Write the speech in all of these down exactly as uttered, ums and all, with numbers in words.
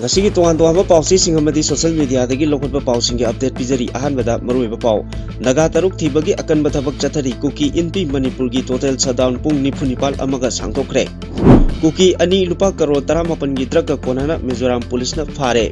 ꯉꯁꯤꯒꯤ ꯇꯣꯉꯥꯟ ꯇꯣꯉꯥꯟꯕ ꯄꯥꯎꯆꯦꯁꯤꯡ ꯑꯃꯗꯤ social mediaꯗꯒꯤ ꯂꯧꯈꯠꯄ ꯄꯥꯎꯁꯤꯡꯒꯤ update ꯄꯤꯖꯔꯤ꯫ ꯑꯍꯥꯟꯕꯗ ꯃꯔꯨꯑꯣꯏꯕ ꯄꯥꯎ꯫ ꯅꯥꯒꯥ ꯇꯔꯨꯛ ꯊꯤꯕꯒꯤ ꯑꯀꯟꯕ ꯊꯕꯛ ꯆꯠꯊꯔꯤ꯫ ꯀꯨꯀꯤ ꯏꯟꯄꯤ ꯃꯅꯤꯄꯨꯔꯒꯤ total shutdown ꯄꯨꯡ ꯅꯤꯐꯨ ꯅꯤꯄꯥꯜ ꯑꯃꯒ ꯁꯥꯡꯗꯣꯛꯈ꯭ꯔꯦ꯫ ꯀꯨꯀꯤ ꯑꯅꯤ ꯂꯨꯄꯥ ꯀꯔꯣꯔ ꯇꯔꯥꯃꯥꯄꯜꯒꯤ drugꯒ ꯀꯣꯟꯅꯅ ꯃꯤꯖꯣꯔꯥꯝ ꯄꯨꯂꯤꯁꯅ ꯐꯥꯔꯦ꯫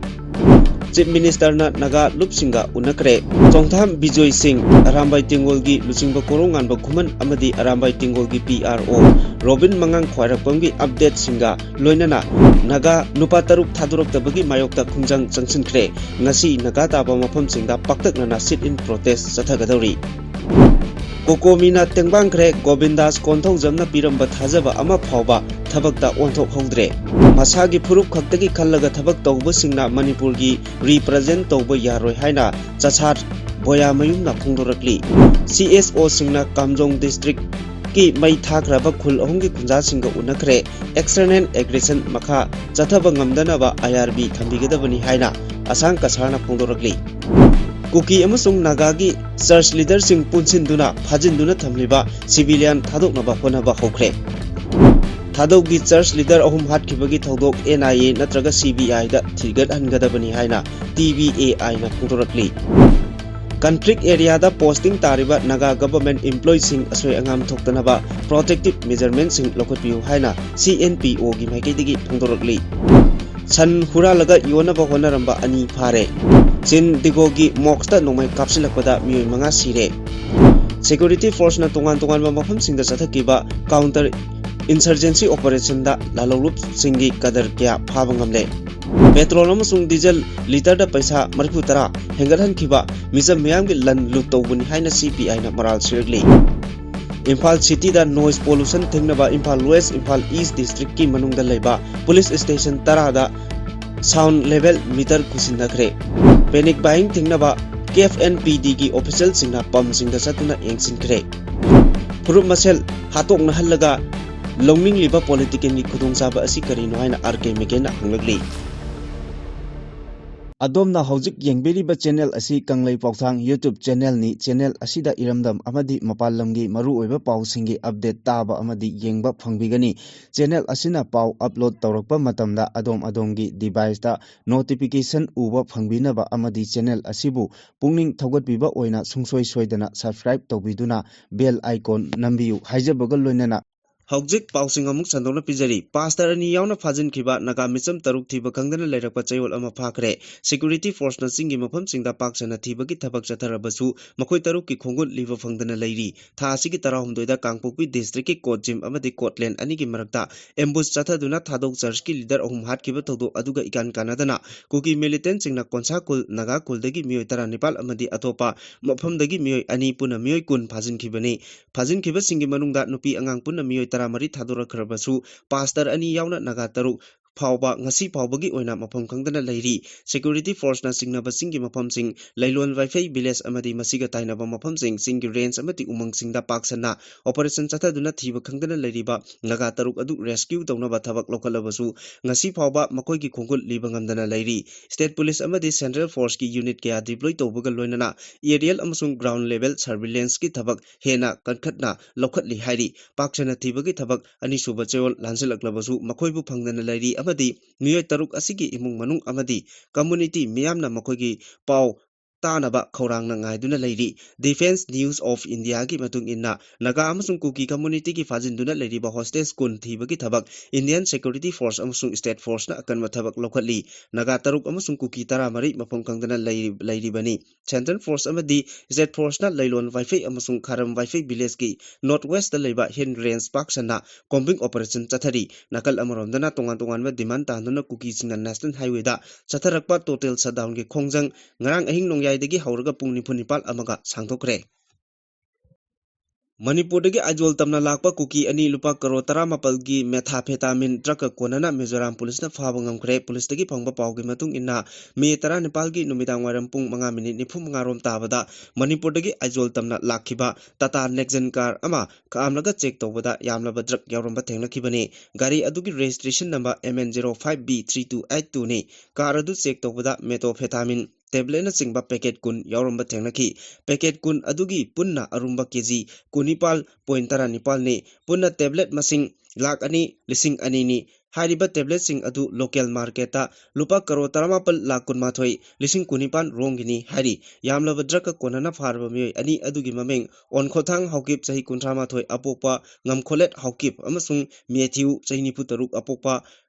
Chief Ministerꯅ ꯅꯥꯒꯥ ꯂꯨꯞꯁꯤꯡꯒ ꯎꯅꯈ꯭ꯔꯦ꯫ ꯆꯣꯡꯊꯥꯝ ꯕꯤꯖꯣꯏ ꯁꯤꯡ, ꯑꯔꯥꯝꯕꯥꯏ ꯇꯦꯡꯒꯣꯜꯒꯤ ꯂꯨꯆꯤꯡꯕ ꯀꯣꯔꯧꯉꯥꯟꯕ ꯈꯨꯃꯟ ꯑꯃꯗꯤ ꯑꯔꯥꯝꯕꯥꯏ ꯇꯦꯡꯒꯣꯜꯒꯤ P R O ꯔꯣꯕꯤꯟ ꯃꯉꯥꯡ ꯈ꯭ꯋꯥꯏꯔꯥꯛꯄꯝꯒꯤ updateꯁꯤꯡꯒ ꯂꯣꯏꯅꯅ ꯅꯥꯒꯥ ꯅꯨꯄꯥ ꯇꯔꯨꯛ ꯊꯥꯗꯣꯔꯛꯇꯕꯒꯤ ꯃꯥꯌꯣꯛꯇ ꯈꯣꯡꯖꯪ ꯆꯪꯁꯤꯟꯈ꯭ꯔꯦ꯫ ꯉꯁꯤ ꯅꯥꯒꯥ ꯇꯥꯕ ꯃꯐꯝꯁꯤꯡꯗ ꯄꯥꯛꯇꯛꯅꯅ sit-in protest ꯆꯠꯊꯒꯗꯧꯔꯤ꯫ ꯀꯣꯀꯣꯃꯤꯅ ꯇꯦꯡꯕꯥꯡꯈ꯭ꯔꯦ꯫ ꯒꯣꯕꯤꯟꯗꯥꯁ ꯀꯣꯟꯊꯧꯖꯝꯅ ꯄꯤꯔꯝꯕ ꯊꯥꯖꯕ ꯑꯃ ꯐꯥꯎꯕ ꯊꯕꯛꯇ ꯑꯣꯟꯊꯣꯛꯍꯧꯗ꯭ꯔꯦ꯫ ꯃꯁꯥꯒꯤ ꯐꯨꯔꯨꯞ ꯈꯛꯇꯒꯤ ꯈꯜꯂꯒ ꯊꯕꯛ ꯇꯧꯕꯁꯤꯡꯅ ꯃꯅꯤꯄꯨꯔꯒꯤ represent ꯇꯧꯕ ꯌꯥꯔꯣꯏ ꯍꯥꯏꯅ ꯆꯁꯥꯠ ꯕꯣꯌꯥꯃꯌꯨꯝꯅ ꯐꯣꯡꯗꯣꯔꯛꯂꯤ꯫ C S Oꯁꯤꯡꯅ ꯀꯥꯝꯖꯣꯡ districtꯀꯤ ꯃꯩ ꯊꯥꯈ꯭ꯔꯕ ꯈꯨꯜ ꯑꯍꯨꯝꯒꯤ ꯈꯨꯟꯖꯥꯁꯤꯡꯒ ꯎꯅꯈ꯭ꯔꯦ꯫ External aggression ꯃꯈꯥ ꯆꯠꯊꯕ ꯉꯝꯗꯅꯕ I R B ꯊꯝꯕꯤꯒꯗꯕꯅꯤ ꯍꯥꯏꯅ ꯑꯁꯥꯡ ꯀꯁꯥꯔꯅ ꯐꯣꯡꯗꯣꯔꯛꯂꯤ꯫ ꯀꯨꯀꯤ ꯑꯃꯁꯨꯡ ꯅꯥꯒꯥꯒꯤ church leaderꯁꯤꯡ ꯄꯨꯟꯁꯤꯟꯗꯨꯅ ꯐꯥꯖꯤꯟꯗꯨꯅ ꯊꯝꯂꯤꯕ civilian ꯊꯥꯗꯣꯛꯅꯕ ꯍꯣꯠꯅꯕ ꯍꯧꯈ꯭ꯔꯦ꯫ ꯊꯥꯗꯧꯒꯤ church leader ꯑꯍꯨꯝ ꯍꯥꯠꯈꯤꯕꯒꯤ ꯊꯧꯗꯣꯛ N I A ꯅꯠꯇ꯭ꯔꯒ C B Iꯗ ꯊꯤꯒꯠꯍꯟꯒꯗꯕꯅꯤ ꯍꯥꯏꯅ T B A Iꯅ ꯐꯣꯡꯗꯣꯔꯛꯂꯤ꯫ Conflict areaꯗ posting ꯇꯥꯔꯤꯕ ꯅꯥꯒꯥ government employeeꯁꯤꯡ ꯑꯁꯣꯏ ꯑꯉꯥꯝ ꯊꯣꯛꯇꯅꯕ protective measurementꯁꯤꯡ ꯂꯧꯈꯠꯄꯤꯌꯨ ꯍꯥꯏꯅ C N P Oꯒꯤ ꯃꯥꯏꯀꯩꯗꯒꯤ ꯐꯣꯡꯗꯣꯔꯛꯂꯤ꯫ ꯁꯟ ꯍꯨꯔꯥꯜꯂꯒ ꯌꯣꯟꯅꯕ ꯍꯣꯠꯅꯔꯝꯕ ꯑꯅꯤ ꯐꯥꯔꯦ꯫ ꯆꯤꯟ ꯗꯤꯒꯣꯒꯤ mosqueꯇ ꯅꯣꯡꯃꯩ ꯀꯥꯞꯁꯤꯜꯂꯛꯄꯗ ꯃꯤꯑꯣꯏ ꯃꯉꯥ ꯁꯤꯔꯦ꯫ Security forceꯅ ꯇꯣꯉꯥꯟ ꯇꯣꯉꯥꯟꯕ ꯃꯐꯝꯁꯤꯡꯗ ꯆꯠꯊꯈꯤꯕ counter insurgency operationꯗ ꯂꯥꯜꯍꯧꯂꯨꯞꯁꯤꯡꯒꯤ cadre ꯀꯌꯥ ꯐꯥꯕ ꯉꯝꯂꯦ꯫ Petrol ꯑꯃꯁꯨꯡ diesel litre ꯄꯩꯁꯥ ꯃꯔꯤꯐꯨ ꯇꯔꯥ ꯍꯦꯟꯒꯠꯍꯟꯈꯤꯕ ꯃꯤꯆꯝ ꯃꯤꯌꯥꯝꯒꯤ ꯂꯟ ꯂꯨꯠ ꯇꯧꯕꯅꯤ ꯍꯥꯏꯅ C P Iꯅ ꯃꯔꯥꯜ ꯁꯤꯔꯛꯂꯤ꯫ ꯏꯝꯐꯥꯜ cityꯗ noise pollution ꯊꯤꯡꯅꯕ ꯏꯝꯐꯥꯜ West, ꯏꯝꯐꯥꯜ East districtꯀꯤ ꯃꯅꯨꯡꯗ ꯂꯩꯕ police station ꯇꯔꯥꯗ sound level meter ꯈꯨꯁꯤꯟꯅꯈ꯭ꯔꯦ꯫ Panic buying ꯊꯤꯡꯅꯕ K F N P Dꯒꯤ officialꯁꯤꯡꯅ ꯄꯝꯁꯤꯡꯗ ꯆꯠꯇꯨꯅ ꯌꯦꯡꯁꯤꯟꯈ꯭ꯔꯦ꯫ ꯐꯨꯔꯨꯞ ꯃꯁꯦꯜ ꯍꯥꯠꯇꯣꯛꯅꯍꯜꯂꯒ ꯂꯧꯅꯤꯡꯂꯤꯕ politicalꯒꯤ ꯈꯨꯗꯣꯡꯆꯥꯕ ꯑꯁꯤ ꯀꯔꯤꯅꯣ ꯍꯥꯏꯅ R K ꯃꯦꯒꯦꯟꯅ ꯍꯪꯂꯛꯂꯤ꯫ ꯑꯗꯣꯝꯅ ꯍꯧꯖꯤꯛ ꯌꯦꯡꯕꯤꯔꯤꯕ ꯆꯦꯅꯦꯜ ꯑꯁꯤ ꯀꯪꯂꯩ ꯄꯥꯎꯊꯥꯡ YouTube ꯆꯦꯅꯦꯜꯅꯤ꯫ ꯆꯦꯅꯦꯜ ꯑꯁꯤꯗ ꯏꯔꯝꯗꯝ ꯑꯃꯗꯤ ꯃꯄꯥꯟ ꯂꯝꯒꯤ ꯃꯔꯨꯑꯣꯏꯕ ꯄꯥꯎꯁꯤꯡꯒꯤ ꯑꯞꯗꯦꯠ ꯇꯥꯕ ꯑꯃꯗꯤ ꯌꯦꯡꯕ ꯐꯪꯕꯤꯒꯅꯤ꯫ ꯆꯦꯅꯦꯜ ꯑꯁꯤꯅ ꯄꯥꯎ ꯑꯞꯂꯣꯗ ꯇꯧꯔꯛꯄ ꯃꯇꯝꯗ ꯑꯗꯣꯝ ꯑꯗꯣꯝꯒꯤ ꯗꯤꯚꯥꯏꯁꯇ ꯅꯣꯇꯤꯐꯤꯀꯦꯁꯟ ꯎꯕ ꯐꯪꯕꯤꯅꯕ ꯑꯃꯗꯤ ꯆꯦꯅꯦꯜ ꯑꯁꯤꯕꯨ ꯄꯨꯛꯅꯤꯡ ꯊꯧꯒꯠꯄꯤꯕ ꯑꯣꯏꯅ ꯁꯨꯡꯁꯣꯏ ꯁꯣꯏꯗꯅ ꯁꯕꯁꯀ꯭ꯔꯥꯏꯕ ꯇꯧꯕꯤꯗꯨꯅ ꯕꯦꯜ ꯑꯥꯏꯀꯣꯟ ꯅꯝꯕꯤꯌꯨ ꯍꯥꯏꯖꯕꯒ ꯂꯣꯏꯅꯅ ꯍꯧꯖꯤꯛ ꯄꯥꯎꯁꯤꯡ ꯑꯃꯨꯛ ꯁꯟꯗꯣꯛꯅ ꯄꯤꯖꯔꯤ꯫ ꯄꯥꯁꯇꯔ ꯑꯅꯤ ꯌꯥꯎꯅ ꯐꯥꯖꯤꯟꯈꯤꯕ ꯅꯥꯒꯥ ꯃꯤꯆꯝ ꯇꯔꯨꯛ ꯊꯤꯕ ꯈꯪꯗꯅ ꯂꯩꯔꯛꯄ ꯆꯌꯣꯜ ꯑꯃ ꯐꯥꯈ꯭ꯔꯦ꯫ ꯁꯦꯀ꯭ꯌꯨꯔꯤꯇꯤ ꯐꯣꯔꯁꯅ ꯆꯤꯡꯒꯤ ꯃꯐꯝꯁꯤꯡꯗ ꯄꯥꯛ ꯁꯟꯅ ꯊꯤꯕꯒꯤ ꯊꯕꯛ ꯆꯠꯊꯔꯕꯁꯨ ꯃꯈꯣꯏ ꯇꯔꯨꯛꯀꯤ ꯈꯣꯡꯒꯨꯜ ꯂꯤꯕ ꯐꯪꯗꯅ ꯂꯩꯔꯤ꯫ ꯊꯥ ꯑꯁꯤꯒꯤ ꯇꯔꯥꯍꯨꯝꯗꯣꯏꯗ ꯀꯥꯡꯄꯣꯛꯄꯤ ꯗꯤꯁꯇ꯭ꯔꯤꯛꯀꯤ ꯀꯣꯠꯖꯤꯝ ꯑꯃꯗꯤ ꯀꯣꯠꯂꯦꯟ ꯑꯅꯤꯒꯤ ꯃꯔꯛꯇ ꯑꯦꯝꯕꯨꯁ ꯆꯠꯊꯗꯨꯅ ꯊꯥꯗꯣꯛ ꯆꯔꯆꯀꯤ ꯂꯤꯗꯔ ꯑꯍꯨꯝ ꯍꯥꯠꯈꯤꯕ ꯊꯧꯗꯣꯛ ꯑꯗꯨꯒ ꯏꯀꯥꯟ ꯀꯥꯟꯅꯗꯅ ꯀꯨꯀꯤ ꯃꯤꯂꯤꯇꯦꯟꯁꯤꯡꯅ ꯀꯣꯟꯁꯥ ꯈꯨꯜ, ꯅꯥꯒꯥ ꯈꯨꯜꯗꯒꯤ ꯃꯤꯑꯣꯏ ꯇꯔꯥꯅꯤꯄꯥꯜ ꯑꯃꯗꯤ ꯑꯇꯣꯞꯄ ꯃꯐꯝꯗꯒꯤ ꯃꯤꯑꯣꯏ ꯑꯅꯤ ꯄꯨꯟꯅ ꯃꯤꯑꯣꯏ ꯀꯨꯟ ꯐꯥꯖꯤꯟꯈꯤꯕꯅꯤ꯫ ꯐꯥꯖꯤꯟꯈꯤꯕꯁꯤꯡꯒꯤ ꯃꯅꯨꯡꯗ ꯅꯨꯄꯤ ꯑꯉꯥꯡ ꯄꯨꯟꯅ ꯃꯤꯑꯣꯏ ꯇꯔꯥꯃꯔꯤ ꯊꯥꯗꯣꯔꯛꯈ꯭ꯔꯕꯁꯨ ꯄꯥꯁꯇꯔ ꯑꯅꯤ ꯌꯥꯎꯅ ꯅꯥꯒꯥ ꯇꯔꯨꯛ ꯐꯥꯎꯕ ꯉꯁꯤ ꯐꯥꯎꯕꯒꯤ ꯑꯣꯏꯅ ꯃꯐꯝ ꯈꯪꯗꯅ ꯂꯩꯔꯤ꯫ ꯁꯦꯀ꯭ꯌꯨꯔꯤꯇꯤ ꯐꯣꯔꯁꯅ ꯆꯤꯡꯅꯕꯁꯤꯡꯒꯤ ꯃꯐꯝꯁꯤꯡ, ꯂꯩꯂꯣꯟ ꯋꯥꯏꯐꯩ ꯚꯤꯂꯦꯖ ꯑꯃꯗꯤ ꯃꯁꯤꯒ ꯇꯥꯏꯅꯕ ꯃꯐꯝꯁꯤꯡ, ꯆꯤꯡꯒꯤ ꯔꯦꯟꯖ ꯑꯃꯗꯤ ꯎꯃꯪꯁꯤꯡꯗ ꯄꯥꯛ ꯁꯟꯅ ꯑꯣꯄꯔꯦꯁꯟ ꯆꯠꯊꯗꯨꯅ ꯊꯤꯕ ꯈꯪꯗꯅ ꯂꯩꯔꯤꯕ ꯅꯥꯒꯥ ꯇꯔꯨꯛ ꯑꯗꯨ ꯔꯦꯁꯀ꯭ꯌꯨ ꯇꯧꯅꯕ ꯊꯕꯛ ꯂꯧꯈꯠꯂꯕꯁꯨ ꯉꯁꯤ ꯐꯥꯎꯕ ꯃꯈꯣꯏꯒꯤ ꯈꯣꯡꯒꯨꯜ ꯂꯤꯕ ꯉꯝꯗꯅ ꯂꯩꯔꯤ꯫ ꯁ꯭ꯇꯦꯠ ꯄꯨꯂꯤꯁ ꯑꯃꯗꯤ ꯁꯦꯟꯇ꯭ꯔꯦꯜ ꯐꯣꯔꯁꯀꯤ ꯌꯨꯅꯤꯠ ꯀꯌꯥ ꯗꯤꯄ꯭ꯂꯣꯏ ꯇꯧꯕꯒ ꯂꯣꯏꯅꯅ ꯑꯦꯔꯤꯌꯦꯜ ꯑꯃꯁꯨꯡ ꯒ꯭ꯔꯥꯎꯟ ꯂꯦꯚꯦꯜ ꯁꯔꯚꯤꯂꯦꯟꯁꯀꯤ ꯊꯕꯛ ꯍꯦꯟꯅ ꯀꯟꯈꯠꯅ ꯂꯧꯈꯠꯂꯤ ꯍꯥꯏꯔꯤ꯫ ꯄꯥꯛ ꯁꯟꯅ ꯊꯤꯕꯒꯤ ꯊꯕꯛ ꯑꯅꯤꯁꯨꯕ ꯆꯌꯣꯜ ꯂꯥꯟꯁꯤꯜꯂꯛꯂꯕꯁꯨ ꯃꯈꯣꯏꯕꯨ ꯐꯪꯗꯅ ꯂꯩꯔꯤ ꯑꯃꯗꯤ ꯃꯤꯑꯣꯏ ꯇꯔꯨꯛ ꯑꯁꯤꯒꯤ ꯏꯃꯨꯡ ꯃꯅꯨꯡ ꯑꯃꯗꯤ ꯀꯝꯃꯨꯅꯤꯇꯤ ꯃꯤꯌꯥꯝꯅ ꯃꯈꯣꯏꯒꯤ ꯄꯥꯎ ꯇꯥꯅꯕ ꯈꯧꯔꯥꯡꯅ ꯉꯥꯏꯗꯨꯅ ꯂꯩꯔꯤ꯫ ꯗꯤꯐꯦꯟꯁ ꯅ꯭ꯌꯨꯁ ꯑꯣꯐ ꯏꯟꯗꯤꯌꯥꯒꯤ ꯃꯇꯨꯡ ꯏꯟꯅ, ꯅꯥꯒꯥ ꯑꯃꯁꯨꯡ ꯀꯨꯀꯤ ꯀꯝꯃꯨꯅꯤꯇꯤꯒꯤ ꯐꯥꯖꯤꯟꯗꯨꯅ ꯂꯩꯔꯤꯕ ꯍꯣꯁꯇꯦꯖ ꯀꯨꯟ ꯊꯤꯕꯒꯤ ꯊꯕꯛ ꯏꯟꯗꯤꯌꯟ ꯁꯦꯀ꯭ꯌꯨꯔꯤꯇꯤ ꯐꯣꯔꯁ ꯑꯃꯁꯨꯡ ꯁ꯭ꯇꯦꯠ ꯐꯣꯔꯁꯅ ꯑꯀꯟꯕ ꯊꯕꯛ ꯂꯧꯈꯠꯂꯤ꯫ ꯅꯥꯒꯥ ꯇꯔꯨꯛ ꯑꯃꯁꯨꯡ ꯀꯨꯀꯤ ꯇꯔꯥꯃꯔꯤ ꯃꯐꯝ ꯈꯪꯗꯅ ꯂꯩꯔꯤ-, ꯂꯩꯔꯤꯕꯅꯤ꯫ ꯁꯦꯟꯇ꯭ꯔꯦꯜ ꯐꯣꯔꯁ ꯑꯃꯗꯤ ꯁ꯭ꯇꯦꯠ ꯐꯣꯔꯁꯅ ꯂꯩꯂꯣꯟ ꯋꯥꯏꯐꯩ ꯑꯃꯁꯨꯡ ꯈꯥꯔꯝ ꯋꯥꯏꯐꯩ ꯚꯤꯂꯦꯖꯀꯤ ꯅꯣꯔꯠ ꯋꯦꯁꯇ ꯂꯩꯕ ꯍꯤꯜ ꯔꯦꯟꯖ ꯄꯥꯛ ꯁꯟꯅ ꯀꯣꯝꯕꯤꯡ ꯑꯣꯄꯔꯦꯁꯟ ꯆꯠꯊꯔꯤ꯫ ꯅꯥꯀꯜ ꯑꯃꯔꯣꯝꯗꯅ ꯇꯣꯉꯥꯟ ꯇꯣꯉꯥꯟꯕ ꯗꯤꯃꯥꯟ ꯇꯥꯟꯗꯨꯅ ꯀꯨꯀꯤꯁꯤꯡꯅ ꯅꯦꯁꯅꯦꯜ ꯍꯥꯏꯋꯦꯗ ꯆꯠꯊꯔꯛꯄ ꯇꯣꯇꯦꯜ ꯁꯠꯗꯥꯎꯟꯒꯤ ꯈꯣꯡꯖꯪ ꯉꯔꯥꯡ ꯑꯍꯤꯡ ꯅꯣꯡꯌꯥꯏꯗꯒꯤ ꯍꯧꯔꯒ ꯄꯨꯡ ꯅꯤꯐꯨ ꯅꯤꯄꯥꯜ ꯑꯃꯒ ꯁꯥꯡꯗꯣꯛꯈ꯭ꯔꯦ꯫ ꯃꯅꯤꯄꯨꯔꯗꯒꯤ ꯑꯥꯏꯖꯣꯜ ꯇꯝꯅ ꯂꯥꯛꯄ ꯀꯨꯀꯤ ꯑꯅꯤ ꯂꯨꯄꯥ ꯀꯔꯣꯔ ꯇꯔꯥꯃꯥꯄꯜꯒꯤ methamphetamine ꯗ꯭ꯔꯒꯀ ꯀꯣꯟꯅꯅ ꯃꯤꯖꯣꯔꯥꯝ ꯄꯨꯂꯤꯁꯅ ꯐꯥꯕ ꯉꯝꯈ꯭ꯔꯦ꯫ ꯄꯨꯂꯤꯁꯇꯒꯤ ꯐꯪꯕ ꯄꯥꯎꯒꯤ ꯃꯇꯨꯡ ꯏꯟꯅ, ꯃꯦ ꯇꯔꯥꯅꯤꯄꯥꯜꯒꯤ ꯅꯨꯃꯤꯗꯥꯡ ꯋꯥꯏꯔꯝ ꯄꯨꯡ ꯃꯉꯥ ꯃꯤꯅꯤꯠ ꯅꯤꯐꯨ ꯃꯉꯥ ꯔꯣꯝ ꯇꯥꯕꯗ ꯃꯅꯤꯄꯨꯔꯗꯒꯤ ꯑꯥꯏꯖꯣꯜ ꯇꯝꯅ ꯂꯥꯛꯈꯤꯕ ꯇꯥꯇꯥ ꯅꯦꯛꯖꯟ ꯀꯥꯔ ꯑꯃ ꯈꯥꯝꯂꯒ ꯆꯦꯛ ꯇꯧꯕꯗ ꯌꯥꯝꯂꯕ ꯗ꯭ꯔꯒ ꯌꯥꯎꯔꯝꯕ ꯊꯦꯡꯅꯈꯤꯕꯅꯤ꯫ ꯒꯥꯔꯤ ꯑꯗꯨꯒꯤ registration number M N zero five B three two eight two ꯅꯤ꯫ ꯀꯥꯔ ꯑꯗꯨ ꯆꯦꯛ ꯇꯧꯕꯗ methamphetamine tabletꯅꯆꯤꯡꯕ packet ꯀꯨꯟ ꯌꯥꯎꯔꯝꯕ ꯊꯦꯡꯅꯈꯤ꯫ Packet ꯀꯨꯟ ꯑꯗꯨꯒꯤ ꯄꯨꯟꯅ ꯑꯔꯨꯝꯕ ꯀꯦꯖꯤ ꯀꯨꯟꯅꯤꯄꯥꯜ point ꯇꯔꯥꯅꯤꯄꯥꯜꯅꯤ꯫ ꯄꯨꯟꯅ tablet ꯃꯁꯤꯡ ꯂꯥꯈ ꯑꯅꯤ ꯂꯤꯁꯤꯡ ꯑꯅꯤꯅꯤ꯫ ꯍꯥꯏꯔꯤꯕ tabletꯁꯤꯡ ꯑꯗꯨ local marketꯇ ꯂꯨꯄꯥ ꯀꯔꯣꯔ ꯇꯔꯥꯃꯥꯄꯜ ꯂꯥꯈ ꯀꯨꯟꯃꯥꯊꯣꯏ ꯂꯤꯁꯤꯡ ꯀꯨꯟꯅꯤꯄꯥꯜ ꯔꯣꯝꯒꯤꯅꯤ ꯍꯥꯏꯔꯤ꯫ ꯌꯥꯝꯂꯕ ꯗ꯭ꯔꯒꯀ ꯀꯣꯟꯅꯅ ꯐꯥꯔꯕ ꯃꯤꯑꯣꯏ ꯑꯅꯤ ꯑꯗꯨꯒꯤ ꯃꯃꯤꯡ ꯑꯣꯟꯈꯣꯊꯥꯡ ꯍꯥꯎꯀꯤꯞ, ꯆꯍꯤ ꯀꯨꯟꯊ꯭ꯔꯥ ꯃꯥꯊꯣꯏ, ꯑꯄꯣꯛꯄ ꯉꯝꯈꯣꯂꯦꯠ ꯍꯥꯎꯀꯤꯞ, ꯑꯃꯁꯨꯡ ꯃꯦꯊ꯭ꯌꯨ, ꯆꯍꯤ ꯅꯤꯐꯨ ꯇꯔꯨꯛ, ꯑꯄꯣꯛꯄ